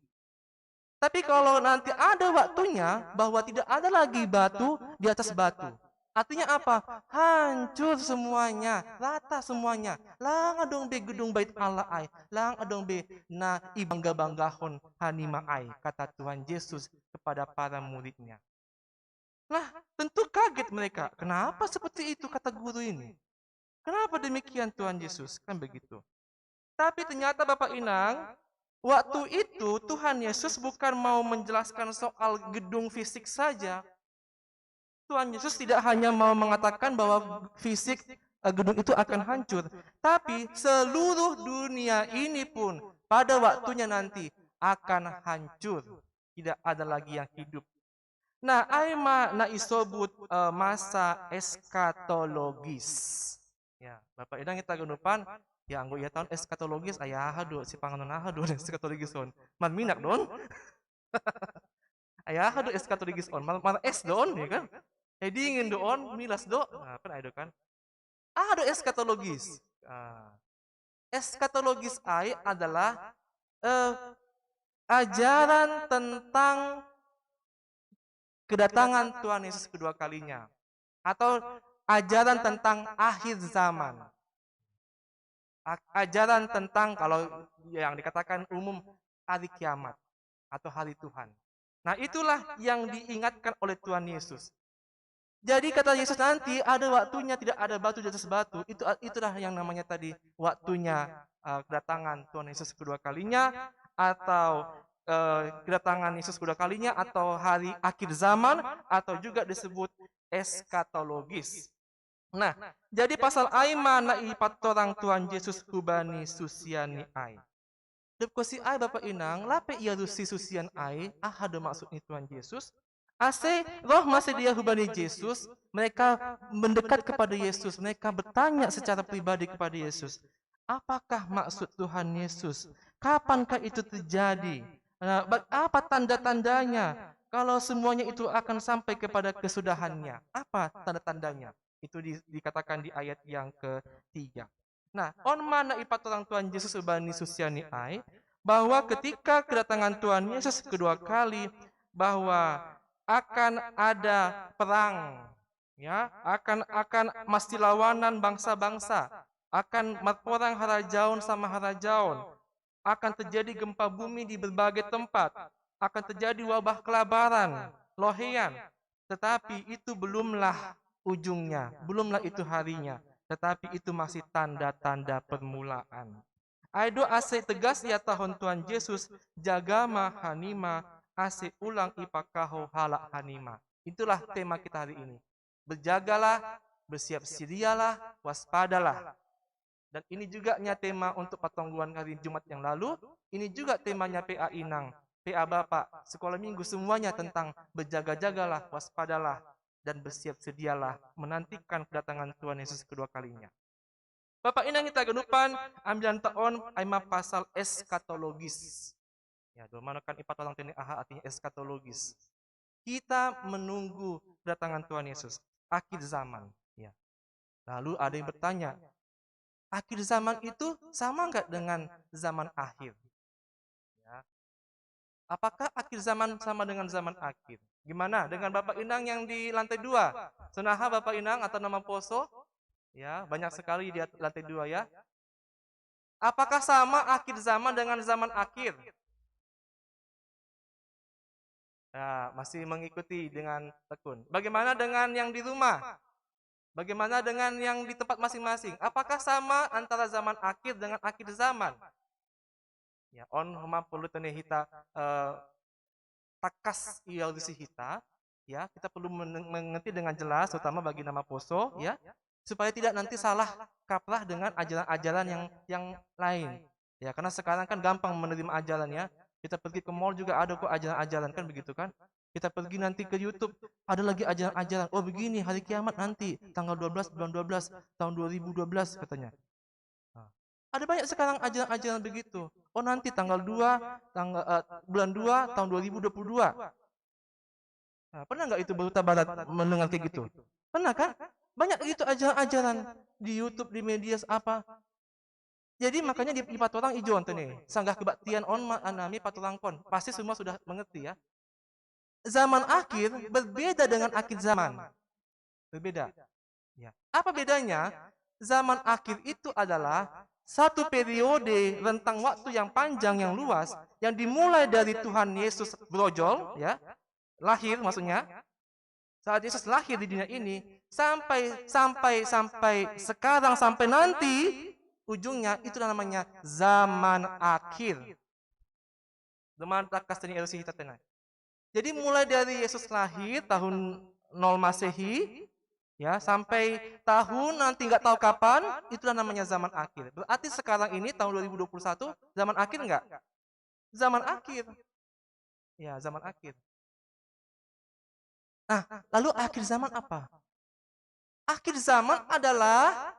Tapi kalau nanti ada waktunya bahwa tidak ada lagi batu di atas batu, artinya apa? Hancur semuanya, rata semuanya. Lang adong be gedung Bait Allah ai, lang adong be na ibangga-banggahon hanima ai, kata Tuhan Yesus kepada para muridnya. Lah, tentu kaget mereka. "Kenapa seperti itu?" kata guru ini. "Kenapa demikian, Tuhan Yesus?" Kan begitu. Tapi ternyata, Bapak Inang, waktu itu Tuhan Yesus bukan mau menjelaskan soal gedung fisik saja. Tuhan Yesus tidak hanya mau mengatakan bahwa fisik eh, gedung itu akan hancur, tapi seluruh dunia ini pun pada waktunya nanti akan hancur. Tidak ada lagi yang hidup. Nah, ai ma na isobut eh, masa eskatologis. Ya, Bapak Inang, kita ganupan, ya, anggo ia taon eskatologis, ai aha do, si panganon aha do eskatologis on. Marminak do on. Ai aha do eskatologis on, mar, mar es do on, ya kan? Eh, dingin do on, milas do. Nah, kan ai do kan. Aha do eskatologis? Ah. Eskatologis ai adalah eh, ajaran tentang kedatangan Tuhan Yesus kedua kalinya, atau ajaran tentang akhir zaman. A- Ajaran tentang, kalau yang dikatakan umum, hari kiamat atau hari Tuhan. Nah, itulah yang diingatkan oleh Tuhan Yesus. Jadi kata Yesus, "Nanti ada waktunya tidak ada batu di atas batu." Itu itulah yang namanya tadi waktunya eh, kedatangan Tuhan Yesus kedua kalinya, atau eh, kedatangan Yesus kedua kalinya, atau hari akhir zaman, atau juga disebut eskatologis. Nah, jadi pasal ai ma na ipatorang Tuhan Yesus hubani susian ni ai. Dapot ko si ai, Bapak Inang, lape ia ru si susian ai, aha do maksud ni Tuhan Yesus? Ase roh ma si dia hubani Yesus, mereka mendekat kepada Yesus, mereka bertanya secara pribadi kepada Yesus, "Apakah maksud Tuhan Yesus? Kapankah itu terjadi? Nah, ba- apa tanda-tandanya kalau semuanya itu akan sampai kepada kesudahannya? Apa tanda-tandanya?" Itu di- dikatakan di ayat yang ketiga. Nah, on ma na ipatorang Tuhan Yesus hubani susian ni ai, bahwa ketika kedatangan Tuhan Yesus kedua kali, bahwa akan ada perang, ya, akan akan masilawanan bangsa-bangsa, akan marporang harajaon sama harajaon, akan terjadi gempa bumi di berbagai tempat, akan terjadi wabah kelabaran, lohean, tetapi itu belumlah ujungnya, belumlah itu harinya, tetapi itu masih tanda-tanda permulaan. Ai do ase tegas iatahon Tuhan Yesus, "Jaga ma hanima, ase ulang ipakahou halak hanima." Itulah tema kita hari ini. Berjagalah, bersiap sedialah, waspadalah. Dan ini juga nya tema untuk pertongguan hari Jumat yang lalu. Ini juga temanya P A Inang, P A Bapak, sekolah minggu, semuanya tentang berjaga-jagalah, waspadalah. dan bersiap sedialah menantikan kedatangan Tuhan Yesus kedua kalinya. Bapak Inang hita ganupan, ambilan taon ai ma pasal eskatologis. Ya, dulu mana kan ipat orang tene aha artinya eskatologis. Kita menunggu kedatangan Tuhan Yesus, akhir zaman. Ya. Lalu ada yang bertanya, akhir zaman itu sama nggak dengan zaman akhir? Ya. Apakah akhir zaman sama dengan zaman akhir? Gimana dengan Bapak Inang yang di lantai dua? Senaha Bapak Inang atau nama poso? Ya, banyak sekali di at- lantai dua ya. Apakah sama akhir zaman dengan zaman akhir? Ya, masih mengikuti dengan tekun. Bagaimana dengan yang di rumah? Bagaimana dengan yang di tempat masing-masing? Apakah sama antara zaman akhir dengan akhir zaman? Ya, on homa perlu tene hita eh, takas ial di hita, ya, kita perlu men- mengerti dengan jelas, terutama bagi nama poso, ya, supaya tidak nanti salah kaprah dengan ajaran-ajaran yang yang lain. Ya, karena sekarang kan gampang menerima ajaran ya. Kita pergi ke mall juga ada kok ajaran-ajaran kan begitu kan. Kita pergi nanti ke YouTube, ada lagi ajaran-ajaran. Oh begini, hari kiamat nanti tanggal dua belas bulan dua belas tahun dua ribu dua belas katanya. Nah, ada banyak sekarang ajaran-ajaran begitu. Oh nanti tanggal dua, tanggal eh, bulan dua tahun dua ribu dua puluh dua. Nah, pernah nggak itu berita barat mendengar kayak gitu? Pernah kan? Banyak gitu ajaran-ajaran di YouTube, di media apa. Jadi makanya di, di patorang ijo ente nih, sanggah kebaktian on ma anami patorang kon. Pasti semua sudah mengerti ya. Zaman akhir berbeda dengan akhir zaman. Berbeda. Ya. Apa bedanya? Zaman akhir itu adalah satu periode rentang waktu yang panjang yang luas yang dimulai dari Tuhan Yesus brojol ya, lahir maksudnya. Saat Yesus lahir di dunia ini sampai sampai sampai sekarang sampai nanti ujungnya itu namanya zaman akhir. Zaman takas tani elusi hita tenai. Jadi mulai dari Yesus lahir tahun nol Masehi ya sampai tahun nanti nggak tahu kapan, itulah namanya zaman akhir. Berarti sekarang ini tahun dua ribu dua puluh satu zaman akhir nggak? Zaman akhir. Ya, zaman akhir. Nah, lalu akhir zaman apa? Akhir zaman adalah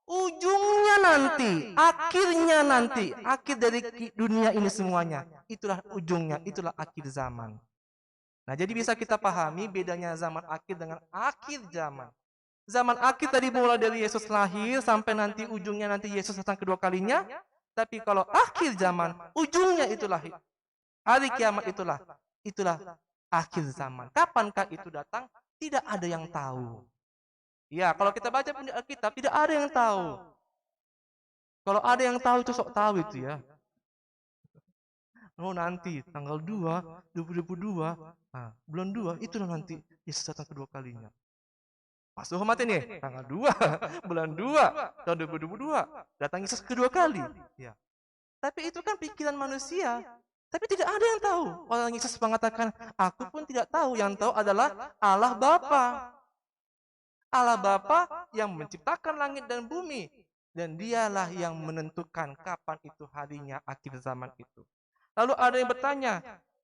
ujungnya nanti, akhirnya nanti, akhir dari ki- dunia ini semuanya. Itulah ujungnya, itulah akhir zaman. Nah, jadi bisa kita pahami bedanya zaman akhir dengan akhir zaman. Zaman akhir tadi mulai dari Yesus lahir sampai nanti ujungnya nanti Yesus datang kedua kalinya. Tapi kalau akhir zaman, ujungnya itulah hari kiamat itulah, itulah akhir zaman. Kapankah itu datang? Tidak ada yang tahu. Ya, kalau kita baca pun di Alkitab, tidak ada yang tahu. Kalau ada yang tahu itu sok tahu itu ya. Oh nanti tanggal dua, dua ribu dua puluh dua, nah, bulan dua itulah nanti Yesus datang kedua kalinya. Pas hormat ini, tanggal dua, bulan dua, tahun dua ribu dua puluh dua, datang Yesus kedua kali. Ya. Tapi itu kan pikiran manusia. Tapi tidak ada yang tahu. Orang Yesus mengatakan, aku pun tidak tahu. Yang tahu adalah Allah Bapa. Allah Bapa yang menciptakan langit dan bumi. Dan dialah yang menentukan kapan itu harinya akhir zaman itu. Lalu ada yang bertanya,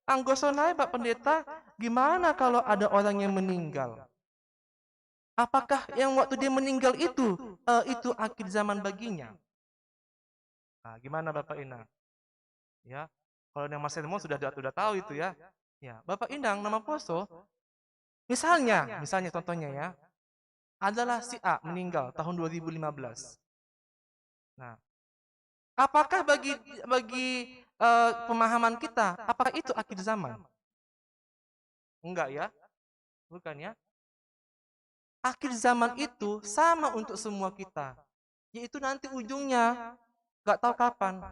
anggosonai Pak Pendeta, gimana kalau ada orang yang meninggal? Apakah yang waktu dia meninggal itu eh, itu akhir zaman baginya? Nah, gimana Bapak Inang? Ya, kalau yang Mas Elmo sudah sudah tahu itu ya. Ya, Bapak Inang nama poso. Misalnya, misalnya contohnya ya, adalah si A meninggal tahun dua ribu lima belas. Nah, apakah bagi bagi eh, pemahaman kita, apakah itu akhir zaman? Enggak ya? Bukan ya? Akhir zaman itu sama untuk semua kita. Yaitu nanti ujungnya nggak tahu kapan.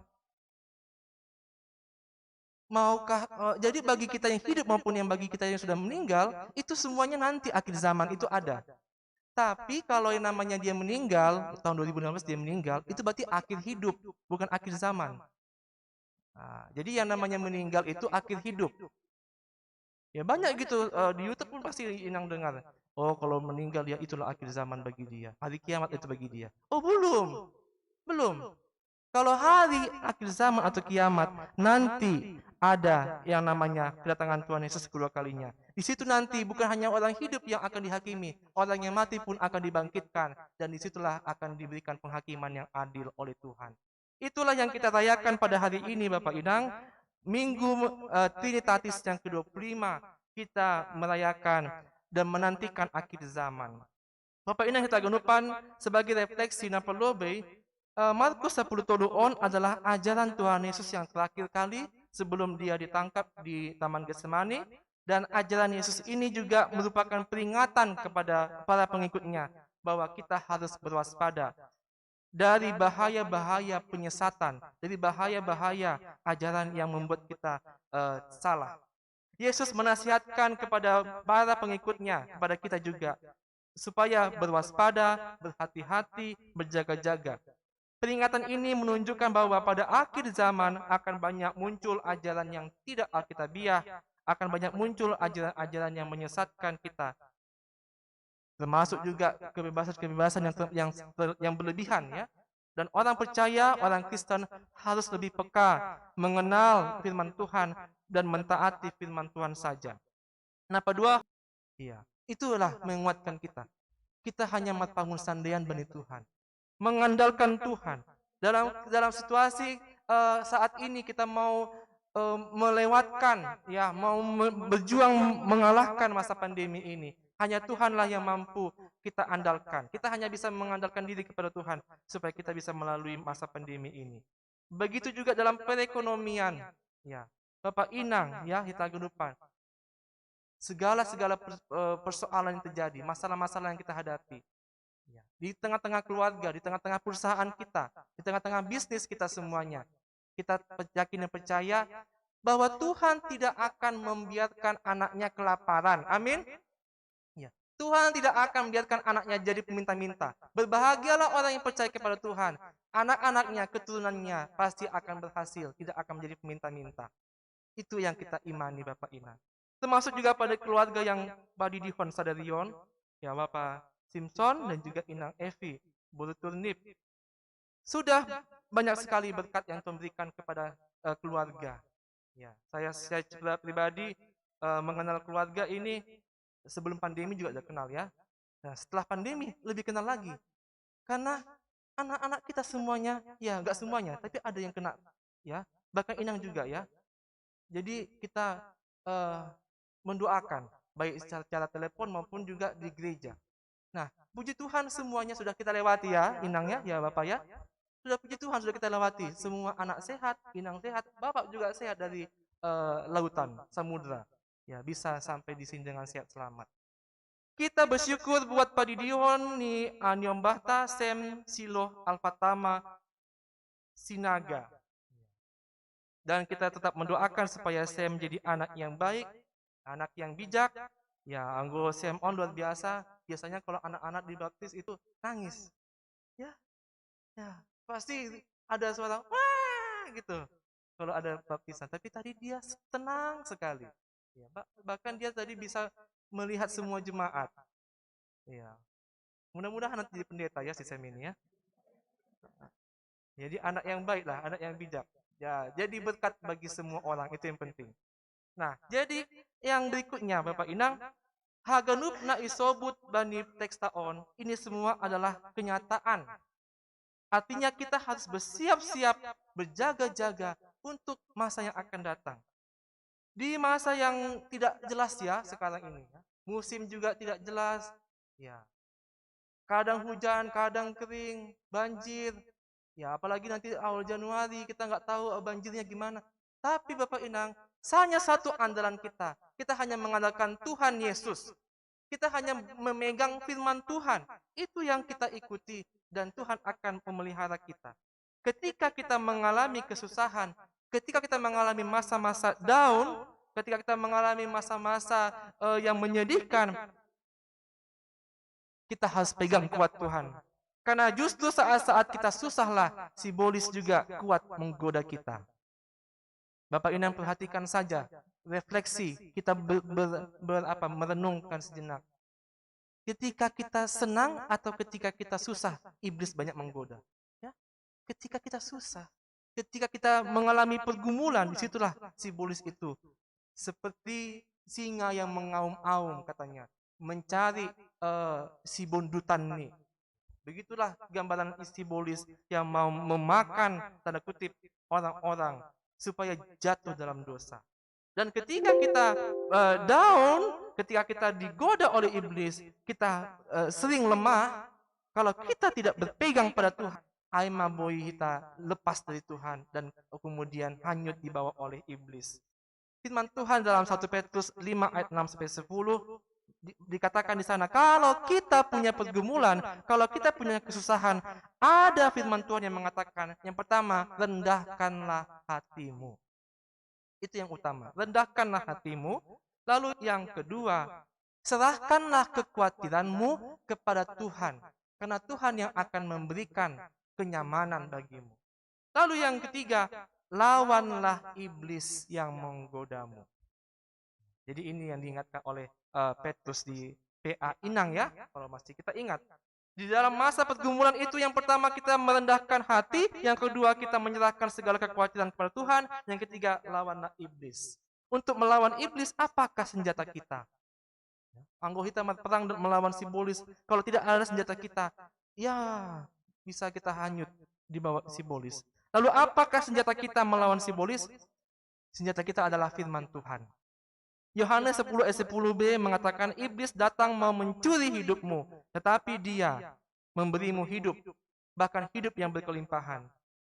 Maukah eh, jadi bagi kita yang hidup maupun yang bagi kita yang sudah meninggal, itu semuanya nanti akhir zaman itu ada. Tapi kalau yang namanya dia meninggal, tahun dua ribu enam belas dia meninggal, itu berarti akhir hidup, bukan akhir zaman. Nah, jadi yang namanya meninggal itu akhir hidup. Ya banyak gitu eh, di YouTube pun pasti Inang dengar. Oh, kalau meninggal ya itulah akhir zaman bagi dia. Hari kiamat itu bagi dia. Oh, belum. Belum. Kalau hari akhir zaman atau kiamat, nanti ada yang namanya kedatangan Tuhan Yesus kedua kalinya. Di situ nanti bukan hanya orang hidup yang akan dihakimi, orang yang mati pun akan dibangkitkan, dan disitulah akan diberikan penghakiman yang adil oleh Tuhan. Itulah yang kita rayakan pada hari ini, Bapak Inang, Minggu eh, Trinitatis yang kedua puluh lima, kita merayakan dan menantikan akhir zaman. Bapak Inang kita genupan, sebagai refleksi na perlu be, eh, Markus sepuluh tolu on adalah ajaran Tuhan Yesus yang terakhir kali sebelum dia ditangkap di Taman Getsemani, dan ajaran Yesus ini juga merupakan peringatan kepada para pengikutnya bahwa kita harus berwaspada dari bahaya-bahaya penyesatan, dari bahaya-bahaya ajaran yang membuat kita eh, salah. Yesus menasihatkan kepada para pengikutnya, kepada kita juga, supaya berwaspada, berhati-hati, berjaga-jaga. Peringatan ini menunjukkan bahwa pada akhir zaman akan banyak muncul ajaran yang tidak alkitabiah, akan banyak muncul ajaran-ajaran yang menyesatkan kita, termasuk juga kebebasan-kebebasan yang ter- yang ter- yang berlebihan, ya. Dan orang percaya, orang Kristen harus lebih peka mengenal firman Tuhan dan mentaati firman Tuhan saja. Kenapa dua? Iya, itulah menguatkan kita. Kita hanya mat pangun sandean bani Tuhan, mengandalkan Tuhan dalam dalam situasi eh, saat ini kita mau eh, melewatkan, ya, mau me- berjuang mengalahkan masa pandemi ini. Hanya Tuhanlah yang mampu kita andalkan. Kita hanya bisa mengandalkan diri kepada Tuhan supaya kita bisa melalui masa pandemi ini. Begitu juga dalam perekonomian, ya, Bapak Inang, ya, kita genupan segala segala per- eh, persoalan yang terjadi, masalah-masalah yang kita hadapi, ya, di tengah-tengah keluarga, di tengah-tengah perusahaan kita, di tengah-tengah bisnis kita semuanya, kita yakin dan percaya bahwa Tuhan tidak akan membiarkan anaknya kelaparan. Amin. Ya. Tuhan tidak akan membiarkan anaknya jadi peminta-minta. Berbahagialah orang yang percaya kepada Tuhan. Anak-anaknya, keturunannya pasti akan berhasil, tidak akan menjadi peminta-minta. Itu yang kita imani, Bapak Inang. Termasuk juga pada keluarga yang badi dihon sadarion, ya, Bapak Simpson dan juga Inang Evi, Buru Turnip. Sudah banyak sekali berkat yang Tuhan berikan kepada eh, keluarga. Ya, saya saya secara pribadi eh, mengenal keluarga ini sebelum pandemi juga sudah kenal, ya. Nah, setelah pandemi lebih kenal lagi. Karena anak-anak kita semuanya, ya, nggak semuanya, tapi ada yang kena, ya. Bahkan Inang juga, ya. Jadi kita eh, mendoakan baik secara, secara telepon maupun juga di gereja. Nah, puji Tuhan semuanya sudah kita lewati, ya, Inang, ya, ya, Bapak, ya. Sudah, puji Tuhan, sudah kita lewati. Semua anak sehat, Inang sehat, Bapak juga sehat dari eh, lautan, samudra. Ya, bisa sampai di sini dengan sehat selamat. Kita bersyukur buat padidihon ni Aniom Bahta, Sem, Silo, Alfatama, Sinaga. Dan kita tetap mendoakan supaya saya menjadi anak yang baik, anak yang bijak. Ya, anggo Sem on luar biasa. Biasanya kalau anak-anak dibaptis itu nangis. Ya, ya, pasti ada suara wah gitu kalau ada baptisan. Tapi tadi dia tenang sekali. Ya, bahkan dia tadi bisa melihat semua jemaat. Ya. Mudah-mudahan nanti jadi pendeta ya si Sem ini ya. Jadi anak yang baik lah, anak yang bijak. Ya, jadi berkat bagi semua orang, itu yang penting. Nah, jadi yang berikutnya Bapak Inang, haganup na isobut bani teksta on, ini semua adalah kenyataan. Artinya kita harus bersiap-siap, berjaga-jaga untuk masa yang akan datang. Di masa yang tidak jelas ya sekarang ini, ya. Musim juga tidak jelas, ya. Kadang hujan, kadang kering, banjir. Ya, apalagi nanti awal Januari kita nggak tahu eh, banjirnya gimana. Tapi Bapak Inang, hanya satu andalan kita. Kita hanya mengandalkan Tuhan Yesus. Kita hanya memegang firman Tuhan. Itu yang kita ikuti dan Tuhan akan memelihara kita. Ketika kita mengalami kesusahan, ketika kita mengalami masa-masa down, ketika kita mengalami masa-masa eh, yang menyedihkan, kita harus pegang kuat Tuhan. Karena justru saat-saat kita susahlah, si bolis juga kuat menggoda kita. Bapak Inang perhatikan saja, refleksi, kita ber, ber, ber, apa, merenungkan sejenak. Ketika kita senang atau ketika kita susah, iblis banyak menggoda. Ya. ketika kita susah, ketika kita mengalami pergumulan, disitulah si Bolis itu seperti singa yang mengaum-aum, katanya, mencari eh, si bondutan ini. Begitulah gambaran si Bolis yang mau memakan, tanda kutip, orang-orang supaya jatuh dalam dosa. Dan ketika kita eh, down, ketika kita digoda oleh iblis, kita eh, sering lemah, kalau kita tidak berpegang pada Tuhan, ai maboi kita lepas dari Tuhan dan kemudian hanyut dibawa oleh iblis. Firman Tuhan dalam satu Petrus lima ayat enam sampai sepuluh di- dikatakan di sana, kalau kita punya pergumulan, kalau kita punya kesusahan, ada firman Tuhan yang mengatakan, yang pertama, rendahkanlah hatimu. Itu yang utama, rendahkanlah hatimu. Lalu yang kedua, serahkanlah kekhawatiranmu kepada Tuhan, karena Tuhan yang akan memberikan kenyamanan bagimu. Lalu yang ketiga, lawanlah iblis yang menggodamu. Jadi ini yang diingatkan oleh eh, Petrus di P A Inang, ya, kalau masih kita ingat. Di dalam masa pergumulan itu, yang pertama kita merendahkan hati, yang kedua kita menyerahkan segala kekhawatiran kepada Tuhan, yang ketiga lawanlah iblis. Untuk melawan iblis, apakah senjata kita? Anggo hita marperang dan melawan si Bolis, kalau tidak ada senjata kita, ya, bisa kita hanyut dibawa si Bolis. Lalu apakah senjata kita melawan si Bolis? Senjata kita adalah firman Tuhan. Yohanes sepuluh ayat sepuluh b mengatakan, iblis datang mau mencuri hidupmu, tetapi dia memberimu hidup, bahkan hidup yang berkelimpahan.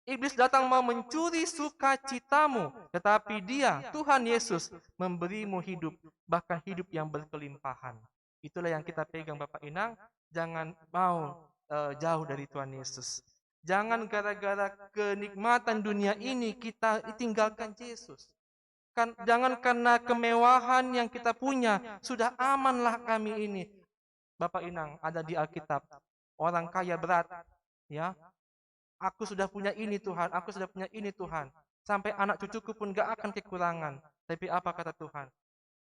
Iblis datang mau mencuri sukacitamu, tetapi dia, Tuhan Yesus, memberimu hidup, bahkan hidup yang berkelimpahan. Itulah yang kita pegang, Bapak Inang. Jangan mau eh, jauh dari Tuhan Yesus. Jangan gara-gara kenikmatan dunia ini kita tinggalkan Yesus. Kan, jangan karena kemewahan yang kita punya, sudah amanlah kami ini. Bapak Inang, ada di Alkitab. Orang kaya berat, ya. Aku sudah punya ini, Tuhan, aku sudah punya ini, Tuhan. Sampai anak cucuku pun gak akan kekurangan. Tapi apa kata Tuhan?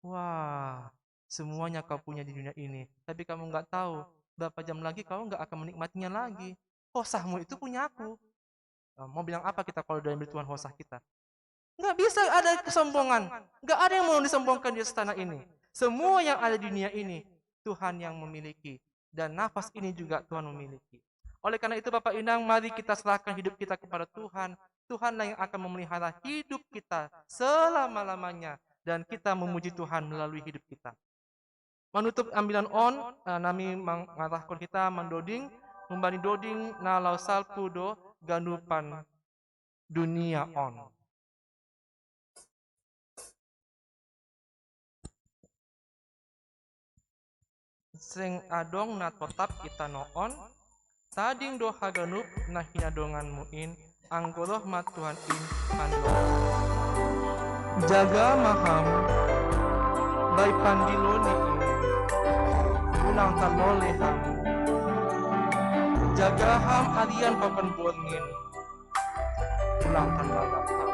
Wah, semuanya kau punya di dunia ini, tapi kamu nggak tahu, berapa jam lagi kau nggak akan menikmatinya lagi. Hosahmu itu punya aku. Nah, mau bilang apa kita kalau diambil Tuhan hosah kita? Nggak bisa ada kesombongan. Nggak ada yang mau disombongkan di atas tanah ini. Semua yang ada di dunia ini, Tuhan yang memiliki. Dan nafas ini juga Tuhan memiliki. Oleh karena itu, Bapak Inang, mari kita serahkan hidup kita kepada Tuhan. Tuhanlah yang akan memelihara hidup kita selama-lamanya. Dan kita memuji Tuhan melalui hidup kita. Manutup ambilan on, eh, nami mangarahkon hita mandoding, numbani doding na laho salpu do ganupan dunia on. Seng adong na totap i tano on, tading do haganup na hinadonganmu in, anggo roh ma Tuhan in mandongan. Jaga ma ham, bai pandilo ni in, ulang tarloleh ham. Jaga ham arian pakon borngin, ulang tarlalap ham.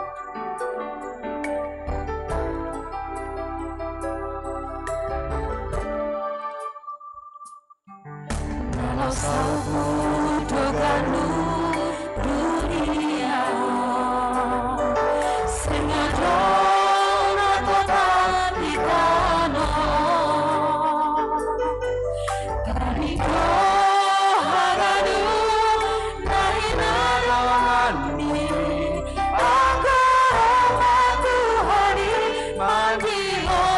Kalau sapu doganu dunia, sing adong na totap i tano. Tading do haganup na hinadonganmu in, anggo roh ma Tuhan in mandilo.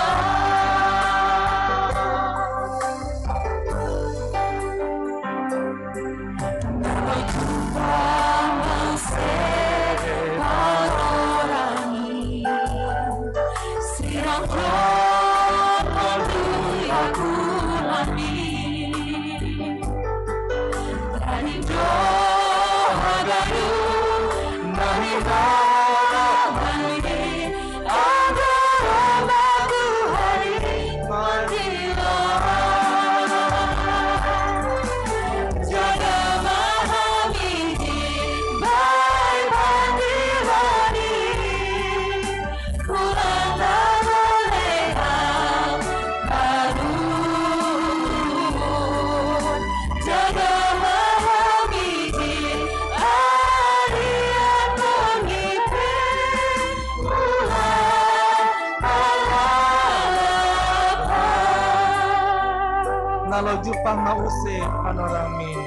Lo jupang mause panorangi.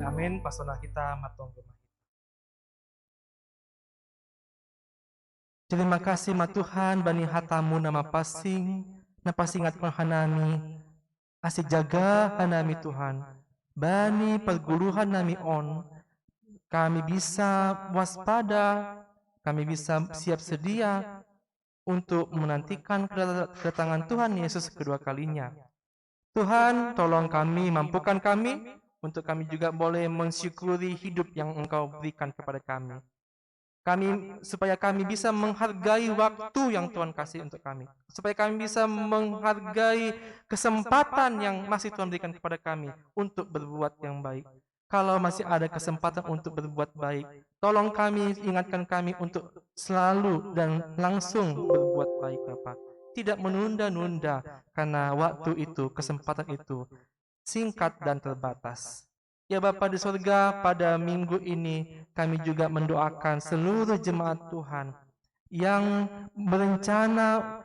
Amin. Pasona kita matong rumah. Terima kasih ma Tuhan bani hatamu nama pasing, na pasingat hanami, asi jaga hanami Tuhan. Bani perguluhan nami on, kami bisa waspada, kami bisa siap sedia untuk menantikan kedatangan Tuhan Yesus kedua kalinya. Tuhan, tolong kami, mampukan kami, untuk kami juga boleh mensyukuri hidup yang Engkau berikan kepada kami. Kami, supaya kami bisa menghargai waktu yang Tuhan kasih untuk kami, supaya kami bisa menghargai kesempatan yang masih Tuhan berikan kepada kami untuk berbuat yang baik. Kalau masih ada kesempatan untuk berbuat baik, tolong kami, ingatkan kami untuk selalu dan langsung berbuat baik, Bapa. Tidak menunda-nunda, karena waktu itu, kesempatan itu singkat dan terbatas. Ya Bapa di surga, pada minggu ini kami juga mendoakan seluruh jemaat Tuhan yang berencana,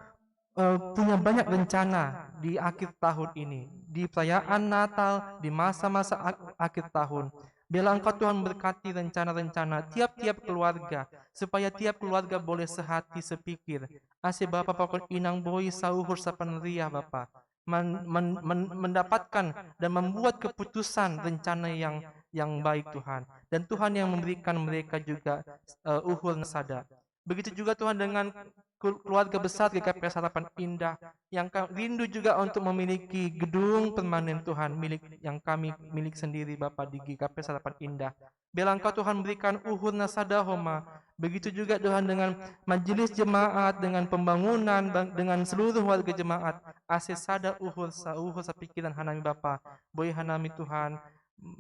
eh, punya banyak rencana di akhir tahun ini, di perayaan Natal, di masa-masa ak-, akhir tahun. Biarlah Engkau Tuhan berkati rencana-rencana tiap-tiap keluarga, supaya tiap keluarga boleh sehati sepikir. Asi Bapa pakon inang boi sauhur sapan riah Bapa. Men-, men-, men-, mendapatkan dan membuat keputusan rencana yang, yang baik Tuhan. Dan Tuhan yang memberikan mereka juga, eh, uhur na sada. Begitu juga Tuhan dengan kul-, keluarga besar G K P S Harapan Indah yang ka-, rindu juga untuk memiliki gedung permanen Tuhan milik yang kami milik sendiri Bapa di G K P S Harapan Indah. Biarlah Engkau Tuhan berikan uhur na sada ho ma. Begitu juga Tuhan dengan majelis jemaat, dengan pembangunan, bang-, dengan seluruh warga jemaat. Asi sada uhur, sauhur sapikiran hanami Bapa. Boi hanami Tuhan,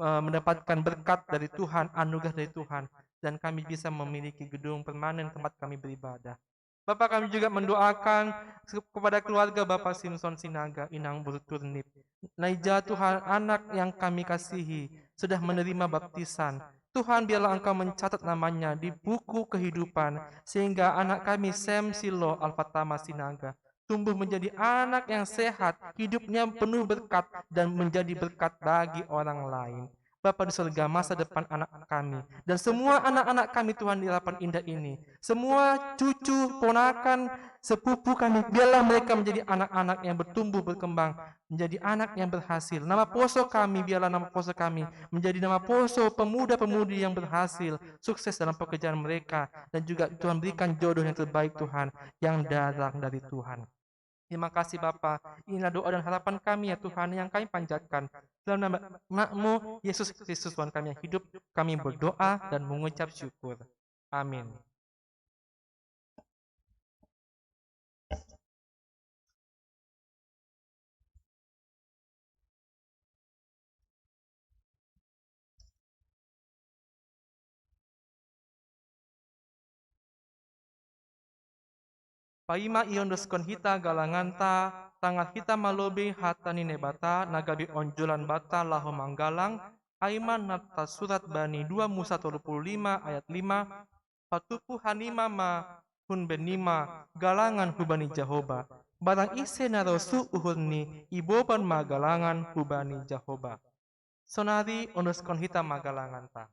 eh, mendapatkan berkat dari Tuhan, anugerah dari Tuhan. Dan kami bisa memiliki gedung permanen tempat kami beribadah. Bapa, kami juga mendoakan se-, kepada keluarga Bapa Simpson Sinaga, Inang Buru Turnip. Naija Tuhan, anak yang kami kasihi, sudah menerima baptisan. Tuhan, biarlah Engkau mencatat namanya di buku kehidupan, sehingga anak kami Sam Silo Alfatama Sinaga tumbuh menjadi anak yang sehat, hidupnya penuh berkat, dan menjadi berkat bagi orang lain. Bapa di surga, masa depan anak kami dan semua anak-anak kami, Tuhan, di Harapan Indah ini, semua cucu, ponakan, sepupu kami, biarlah mereka menjadi anak-anak yang bertumbuh, berkembang, menjadi anak yang berhasil. Nama poso kami, biarlah nama poso kami menjadi nama poso pemuda-pemudi yang berhasil, sukses dalam pekerjaan mereka, dan juga Tuhan berikan jodoh yang terbaik, Tuhan, yang datang dari Tuhan. Terima kasih Bapa. Inilah doa dan harapan kami ya Tuhan yang kami panjatkan. Dalam nama anakmu, Yesus Kristus Tuhan kami yang hidup, kami berdoa dan mengucap syukur. Amin. Paima iondoskon hita galanganta, tangar hita malobei hata ni Naibata, na gabe onjolan banta laho manggalang, ai ma na tarsurat bani dua Musa tolu puluh lima ayat lima, patupu hanima ma hun bennima galangan hubani Jahoba. Barang ise na rosuh uhurni, iboban ma galangan hubani Jahoba. Sonari ondoskon hita ma galanganta.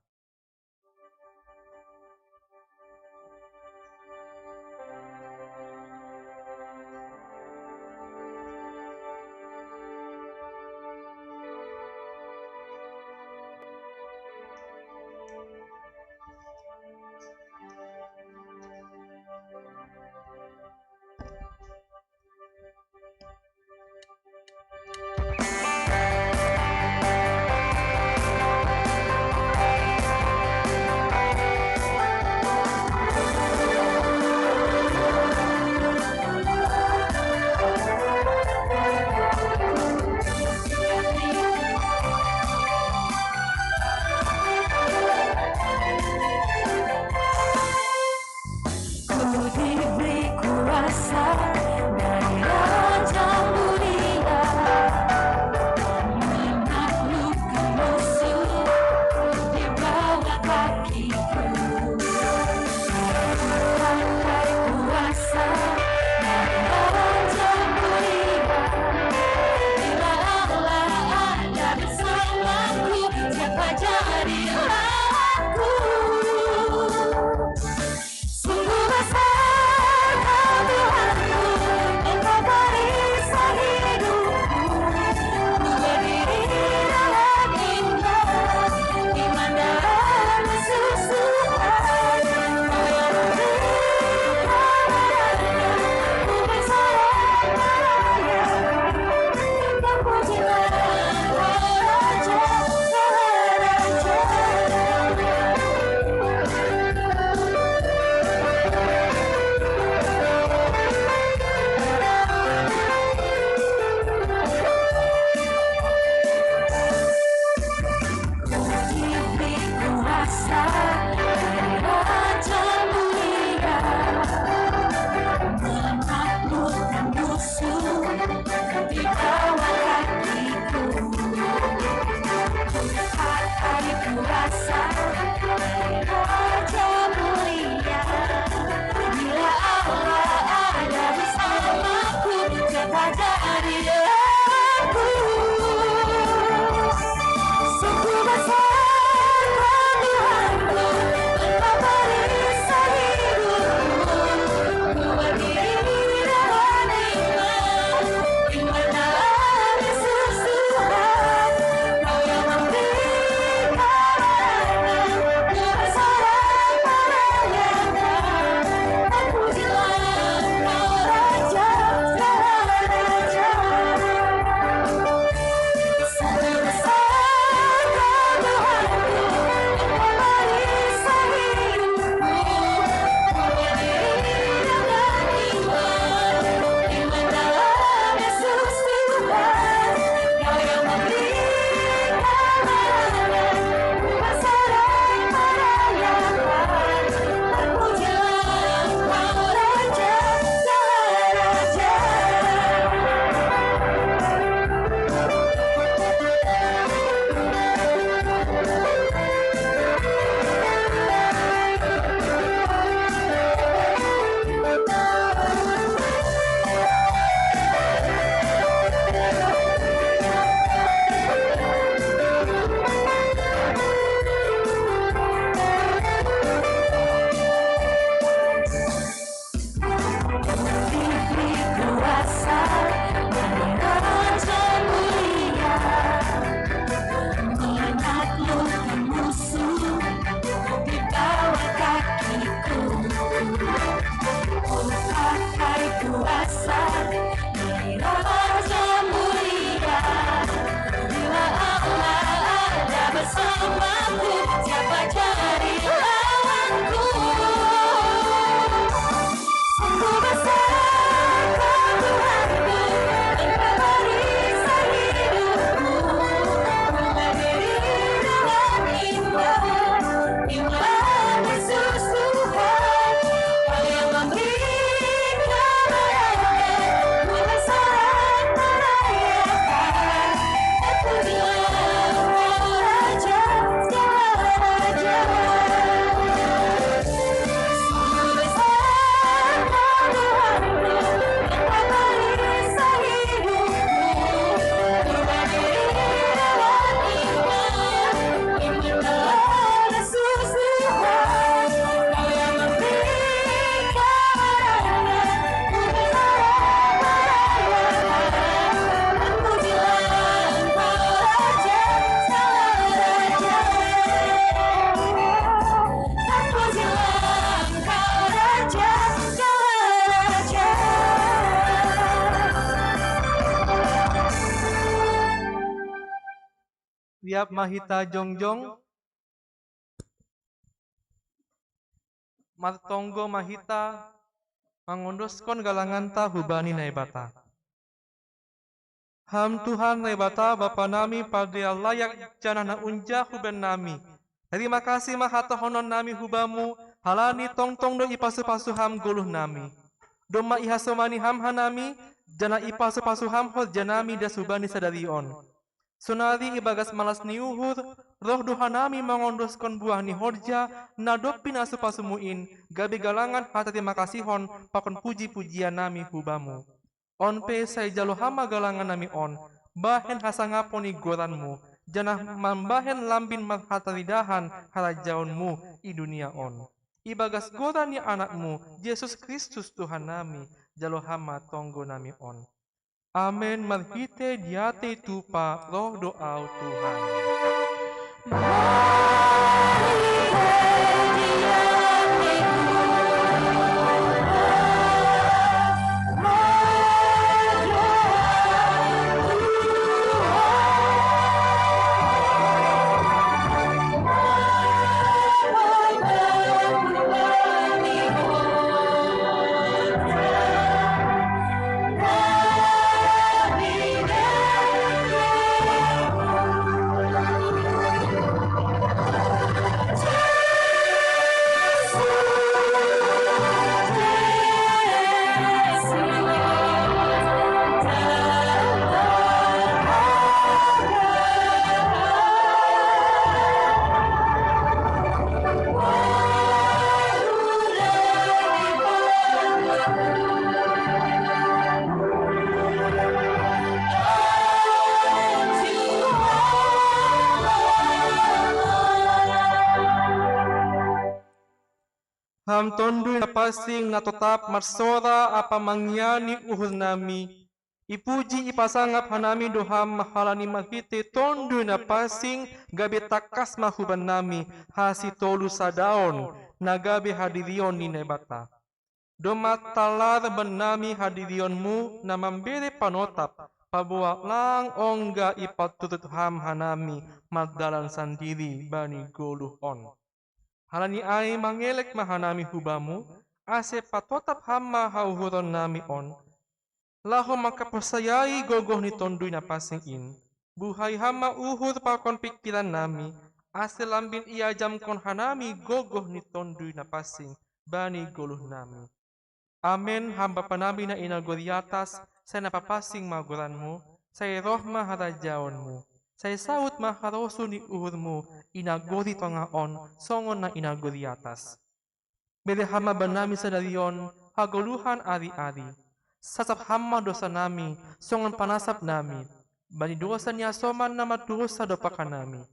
Siap ma hita jongjong, martonggo ma hita mangondoskon galanganta hubani Naibata. Ham Tuhan Naibata Bapa nami pardea layak janah na unjah hu bennami. Tarima kasih ma hatohonon nami hu Bamu, halani tongtong do ipasu-pasu Ham goluh nami. Domma ihasomani Ham hanami, janah ipasu-pasu Ham horja nami das hubani sadari on. Sonari ibagas malas ni uhur, roh do hanami mangondoskon buah ni horja, na dob pinasu-pasumu in, gabe galangan hatarima kasihon pakon puji-pujian nami hu Bamu. On pe sai jalo Ham ma galangan nami on, bahen hasangapon ni goranMu, janah mambahen lambin marhataridahan harajaonMu i dunia on. Ibagas goran ni AnakMu, Jesus Kristus Tuhan nami, jalo Ham ma tonggo nami on. Amen. Marhite diatei tupa roh do ahu Tuhan. Ham Tonduy Na Pansing na totap marsora ampa mangiani uhur nami, ipuji ipasangap hanami do Ham halani marhite Tonduy Na Pansing gabe tangkas ma hubannami hasitolu sadaon, na gabe hadirion ni Naibata. Domma talar bannami hadirionMu na mambere panotap, paboa lang ongga iparturut Ham hanami mardalan sandiri bani goluh on. Halani ai mangelek ma hanami hu Bamu, ase patotap Ham ma hauhuron nami on, laho mangkaporsayai gogoh ni Tonduy Na Pansing in. Buhai Ham ma uhur pakon pingkiran nami, ase lambin iajamkon hanami gogoh ni Tonduy Na Pansing bani goluh nami. Amen. Ham Bapa nami na i nagori atas, sai na papansing ma goranMu, sai roh ma harajaonMu, sai saud ma harosuh ni uhurMu i nagori tongah on, songon na i nagori atas. Bere Ham ma bannami sadari on hagoluhan ari-ari. Sasap Ham ma dosa nami, songon panasap nami bani dosa ni hasoman na mardousa dompak hanami.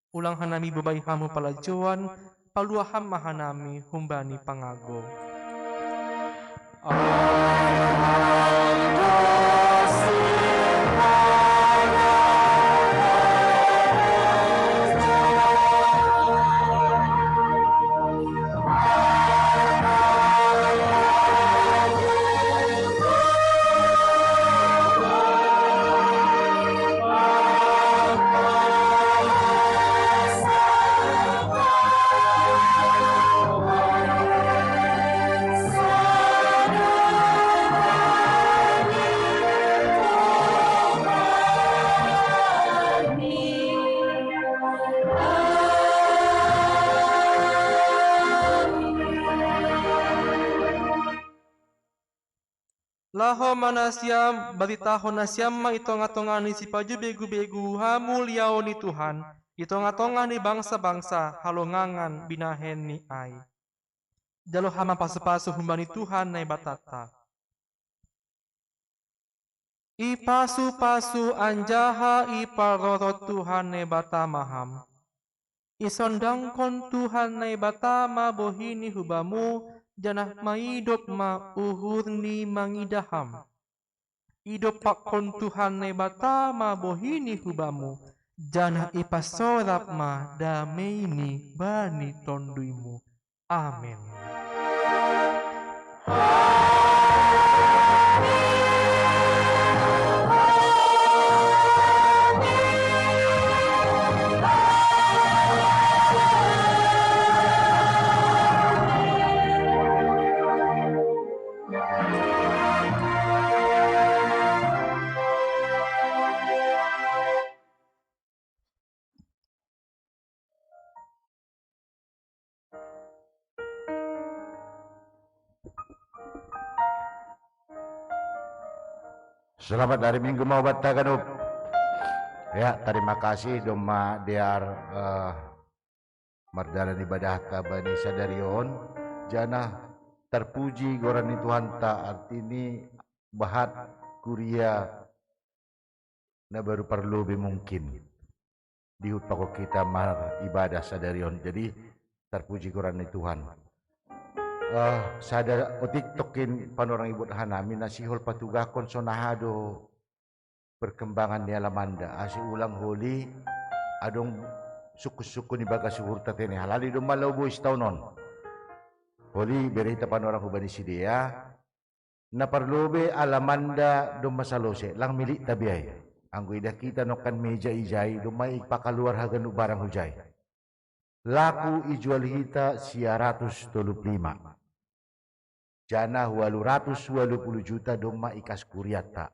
Ulang hanami bobai Ham hu palajoan, palua Ham ma hanami humbani pangago. Laho ma nasiam, baritahon nasiam ma i tongah-tongah ni sipajubegu-begu hamuliaon ni Tuhan, i tongah-tongah ni bangsa-bangsa halongangan binahenni ai. Jalo Ham ma pasu-pasu humbani Tuhan Naibatanta. Ipasu-pasu anjaha iparorot Tuhan Naibata ma Ham. Isondangkon Tuhan Naibata ma bohini hu Bamu, janah maidop ma uhurni mangidah Ham. Idompakkon Tuhan Naibata ma bohini hu Bamu, janah ipasorap ma dameini bani TonduyMu. Amen. Selamat hari Minggu mau batta ganup. Ya, terima kasih domma dear eh, mardalan ibadahta bani sadarion. Jana terpuji goran ni Tuhanta, artini bahat kuria na baru parlobi mungkin dihut pako kita mar ibadah sadarion. Jadi terpuji goran ni Tuhan. Eh, sada otik tokin panorang ibut hanami na sihol patugakon sonahado perkembangan ni alamanda ase ulang holi adong suku-suku ni bagas uhurta tene halali domma lau bois taunon. Holi berita panorang hubani sidea. Na parlobe alamanda domma salose lang milik tabiai. Anggo idah kita nokkan meja ijai domma ipakaluar haganup barang hujai. Laku ijual hita sia ratus tolu puluh lima. Jana walu ratus walu puluh juta domma ikas kuriatta.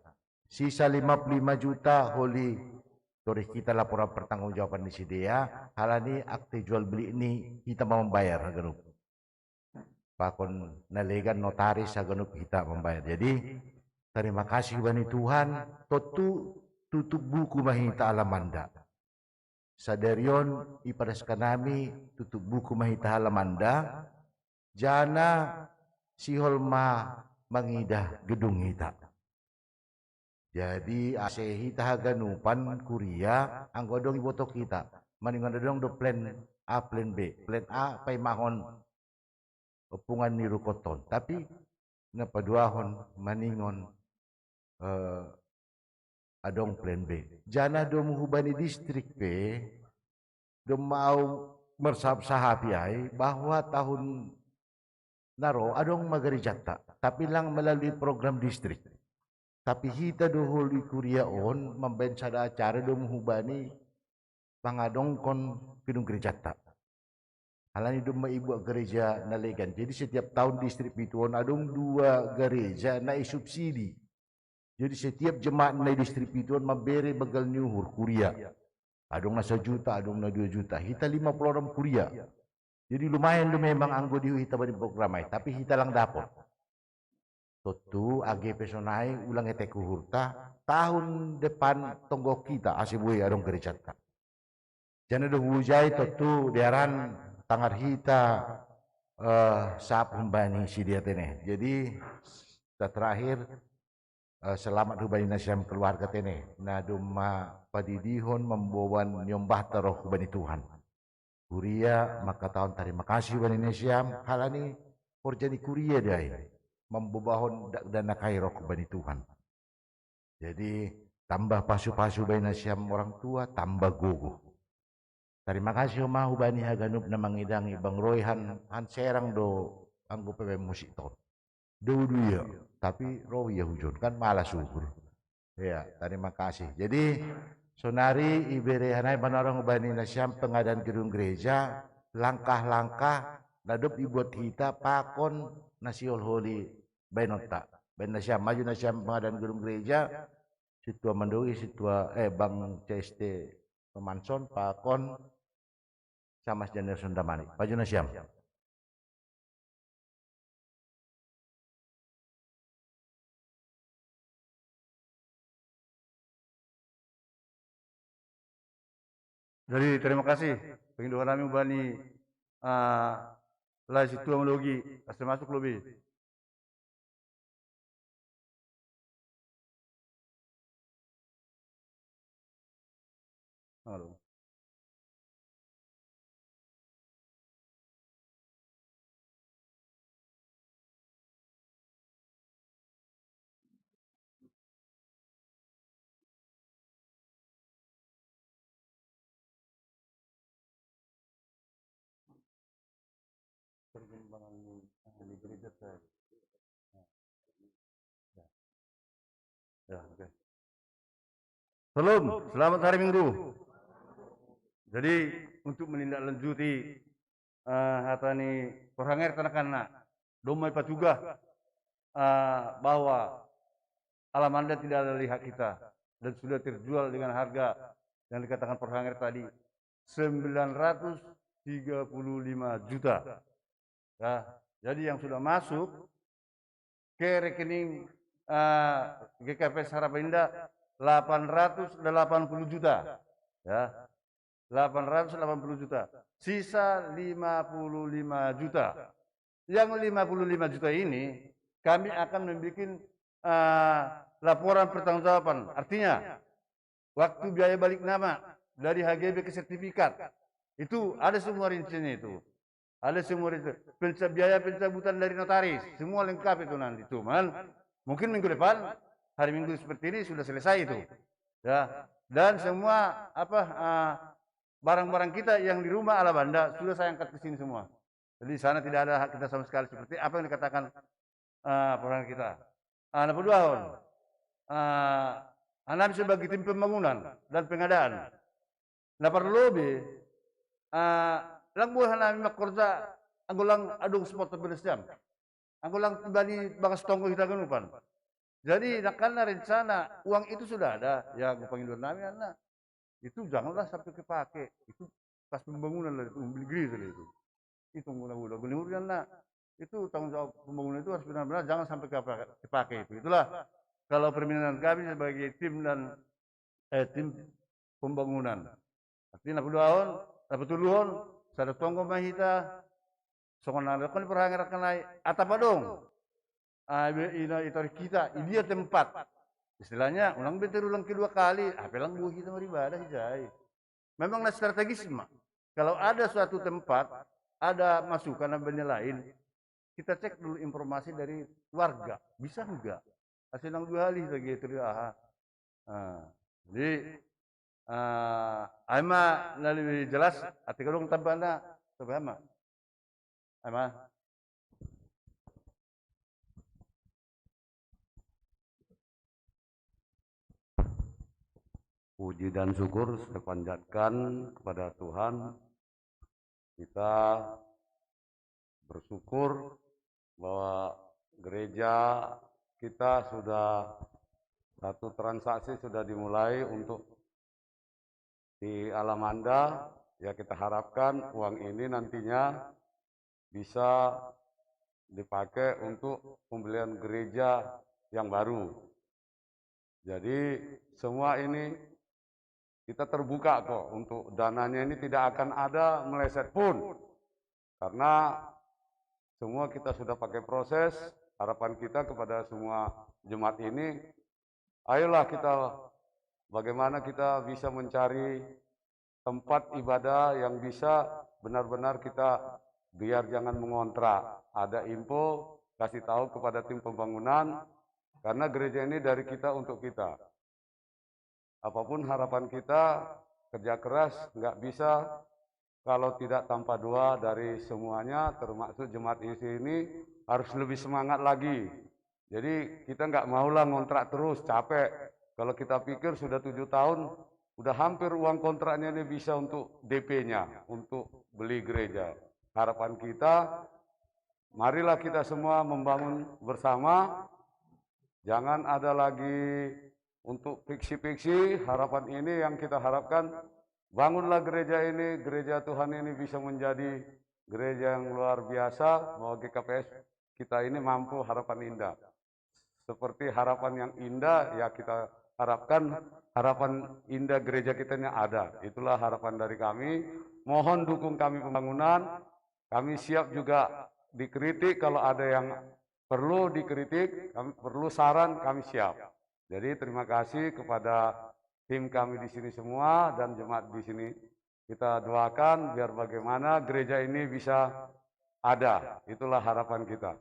Sisa lima puluh lima juta holi torih kita laporan pertanggungjawaban ni sidea halani akte jual beli ni hita mambayar haganup. Pakon nalegan notaris haganup hita mambayar. Jadi terima kasih bani Tuhan, tontu tutup buku mahita alamanda. Sadarion ipadaskan nami tutup buku mahita alamanda, jana sihol ma mangidah gedung hita. Jadi ase hita haganupan kuria anggo adong iboto kita. Maningon adong do plan A, plan B. Plan A paimahon opungan ni rukoton. Tapi na paduahon maningon eh, adong plan B. Jana domu hubani distrik pe domma au mersahap-sahapi ai bahwa tahun naro adong ma gerejatta, tapi lang melalui program distrik. Tapi hita dohol di kuria on mambaen sada acara domu hubani pangadongkon gedung gerejatta. Halani domma ibuat gereja na legan. Jadi setiap tahun distrik pitu on adong dua gereja na isubsidi. Jadi setiap jemaat na distrik pitu on mambere bagal ni uhur kuria. Adong na sajuta, adong na dua juta. Hita lima puluh orang kuria. Jadi lumayan do memang anggo di hita bani program ai, tapi hita lang dapot. Tontu age pe sonai ulang etek uhurta, tahun depan tonggok kita ase bue adong gerejatta. Jana do hujai tontu dearan tangar hita eh, sap humbani sidia tene. Jadi terakhir eh, selamat hubani nasiam keluarga tene. Na domma padidihon mamboban niombahta roh hubani Tuhan. Kuria mangkatahon tarima kasih bani nasiam halani horja ni kuria dai mambobahon dakdanak ai roh bani Tuhan. Jadi tambah pasu-pasu bani nasiam orang tua, tambah gogo. Tarima kasih ma hubani haganup na mangidangi bang roi han, han serang do anggo pemain musik ton. Do udu ia, tapi roi ia hujon kan malas ukur. Ya, terima kasih. Jadi sonari ibere hanai panorang ubani nasiam pengadaan gedung gereja, langkah-langkah na dob ibuat hita pakon na siolholi bainonta. Bain nasiam maju nasiam pengadaan gedung gereja, situa mandogi situa eh bang C S T Pemanson pakon sama sejajar Sundamani. Maju nasiam. Jadi terima kasih penginduhan kami bani uh, lai situa malogi asa masuk lebih. Halo. Salam, selamat hari Minggu. Jadi untuk menindaklanjuti uh, hata ni porhangerta nakanna, domma ipatugah uh, bahwa alamanda tidak ada lihat kita dan sudah terjual dengan harga yang dikatakan porhanger tadi, sembilan ratus tiga puluh lima juta. Ya, jadi yang sudah masuk ke rekening eh, G K P S Harapan Indah delapan ratus delapan puluh juta. Ya, delapan ratus delapan puluh juta. Sisa lima puluh lima juta. Yang lima puluh lima juta ini kami akan membuat, eh, laporan pertanggungjawaban. Artinya, waktu biaya balik nama dari H G B ke sertifikat, itu ada semua rinciannya itu. Ada semua rincian. Penca-, biaya pencabutan dari notaris, semua lengkap itu nanti. Cuman mungkin minggu depan, hari Minggu seperti ini sudah selesai itu. Ya. Dan semua apa, eh, barang-barang kita yang di rumah ala Banda sudah saya angkat ke sini semua. Jadi di sana tidak ada hak kita sama sekali seperti apa yang dikatakan, eh, perorangan kita. Ah, na paduahon. Ah, anami sebagai tim pembangunan dan pengadaan. Na parlobi, ah, lang boha nami mangkorja anggo lang adong supporter Banda Siam. Anggo lang bani bagas tonggo hita haganupan. Jadi, nangkin na rencana, uang itu sudah ada, ya, anggo pangidoan nami, anna. Itu janganlah sampai kepake. Itu kas pembangunan lah itu, membeli gereja lah itu. Itu guna-guna gubernur, anna. Itu tanggung jawab pembangunan itu harus benar-benar jangan sampai kepake, kepake itu. Itulah kalau permintaan kami sebagai tim dan, eh, tim pembangunan. Artinya, na paduahon, na patoluhon, sada tonggo ma hita, songon na nidokon ni parrohangku nai, atap adong. Ah, be-, ina, ita kita, i dia tempat. Istilahnya, unang be terulang kedua kali, hape lang boha hita maribadah ijai. Memang na strategis ma. Kalau ada suatu tempat, ada masukan dan lain-lain, kita cek dulu informasi dari warga, bisa enggak? Asa unang dua hali lagi itu, aha. Nah, jadi, eh, ai ma na lebih jelas, ate adong tambahna, tambah ma. Ai ma. Puji dan syukur saya panjatkan kepada Tuhan. Kita bersyukur bahwa gereja kita sudah, satu transaksi sudah dimulai untuk di Alamanda. Ya, kita harapkan uang ini nantinya bisa dipakai untuk pembelian gereja yang baru. Jadi, semua ini kita terbuka kok untuk dananya, ini tidak akan ada meleset pun. Karena semua kita sudah pakai proses, harapan kita kepada semua jemaat ini, ayolah kita, bagaimana kita bisa mencari tempat ibadah yang bisa benar-benar kita, biar jangan mengontrak. Ada info, kasih tahu kepada tim pembangunan, karena gereja ini dari kita untuk kita. Apapun harapan kita, kerja keras nggak bisa kalau tidak tanpa doa dari semuanya, termasuk jemaat isi ini harus lebih semangat lagi. Jadi kita nggak maulah ngontrak terus, capek. Kalau kita pikir sudah tujuh tahun, udah hampir uang kontraknya ini bisa untuk D P-nya, untuk beli gereja. Harapan kita, marilah kita semua membangun bersama. Jangan ada lagi untuk fiksi-fiksi, harapan ini yang kita harapkan. Bangunlah gereja ini, gereja Tuhan ini bisa menjadi gereja yang luar biasa, bahwa G K P S kita ini mampu harapan indah. Seperti harapan yang indah, ya kita harapkan harapan indah gereja kita ini ada. Itulah harapan dari kami. Mohon dukung kami pembangunan. Kami siap juga dikritik kalau ada yang perlu dikritik, kami perlu saran, kami siap. Jadi terima kasih kepada tim kami di sini semua dan jemaat di sini. Kita doakan biar bagaimana gereja ini bisa ada. Itulah harapan kita.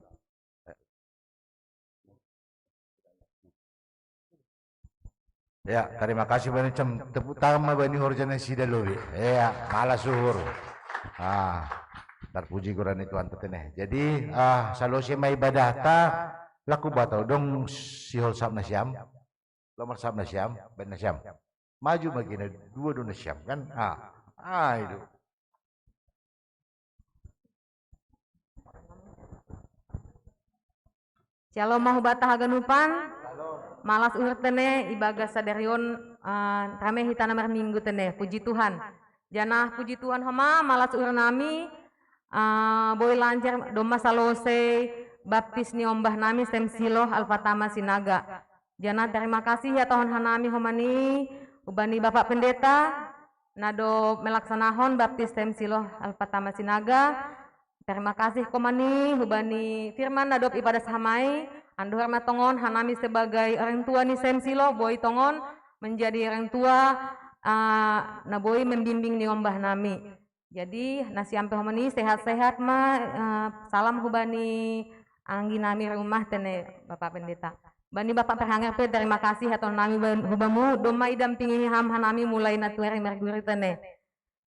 Ya, terima kasih banyak, Cem. Tepuk tangan ma bani horja nasida lobi. Ya, malas uhur. Ah, terpuji gorana Tuhanta tene. Jadi, ah, salose ma ibadahta, laku batau dong sihol sahap nasiam. Lomar sahap nasiam, baen nasiam. Maju ma gena dua do nasiam kan? Ah, ah, itu. Shalom ma hubanta haganupan. Malas uhur tene ibagas sadari on, eh, rame hita na marminggu tene. Puji Tuhan. Janah puji Tuhan homa, malas uhur nami, eh, boi lanjar domma salose baptis ni ombah nami Semsilo Alpatama Sinaga. Jana tarima kasih ya tohon hanami homani, hubani Bapak Pendeta, nado melaksanahon baptis Semsilo Alpatama Sinaga. Tarima kasih komani, hubani firman nado ipadas hamai, andohar ma tongon hanami sebagai orang tua ni Semsilo, boi tongon menjadi orang tua, ah, na boi membimbing ni ombah nami. Jadi, nasiam pe homani sehat-sehat ma, eh, salam hubani anggi nami rumah tene Bapak Pendeta. Bani Bapak Perhanger pe tarima kasih ya tohon nami hubamu, domma idampingi ham hanami mulai na tuari merguri tene.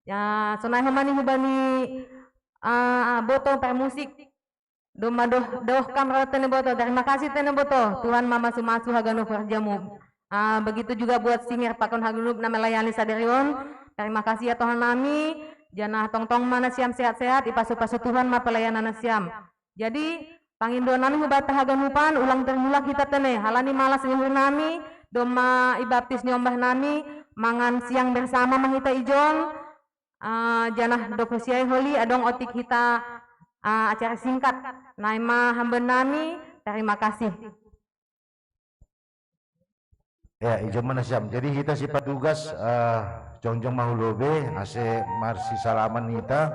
Ya, sonai homani hubani, ah, boto permusik. Domma doh, doh kam ro tene boto. Tarima kasih tene boto. Tuhan mamasu-masu haganup karjamu. Ah, begitu juga buat singer pakon haganup na melayani sadari on. Tarima kasih ya tohon nami. Jana tongtong ma nasiam sehat-sehat, ipasu-pasu Tuhan ma pelayanan nasiam. Jadi, pangindo nami huba haganupan, ulang termula hita tene. Halani malas ni uhur nami, domma ibaptis ni ombah nami, mangan siang bersama ma hita ijon. Ah, janah dob hosiah holi adong otik hita, ah, acara singkat. Nai ma hambean nami, tarima kasih. Ya, ijon ma nasiam. Jadi hita si patugas, eh, jongjong ma hu lobei, ase marsisalaman hita.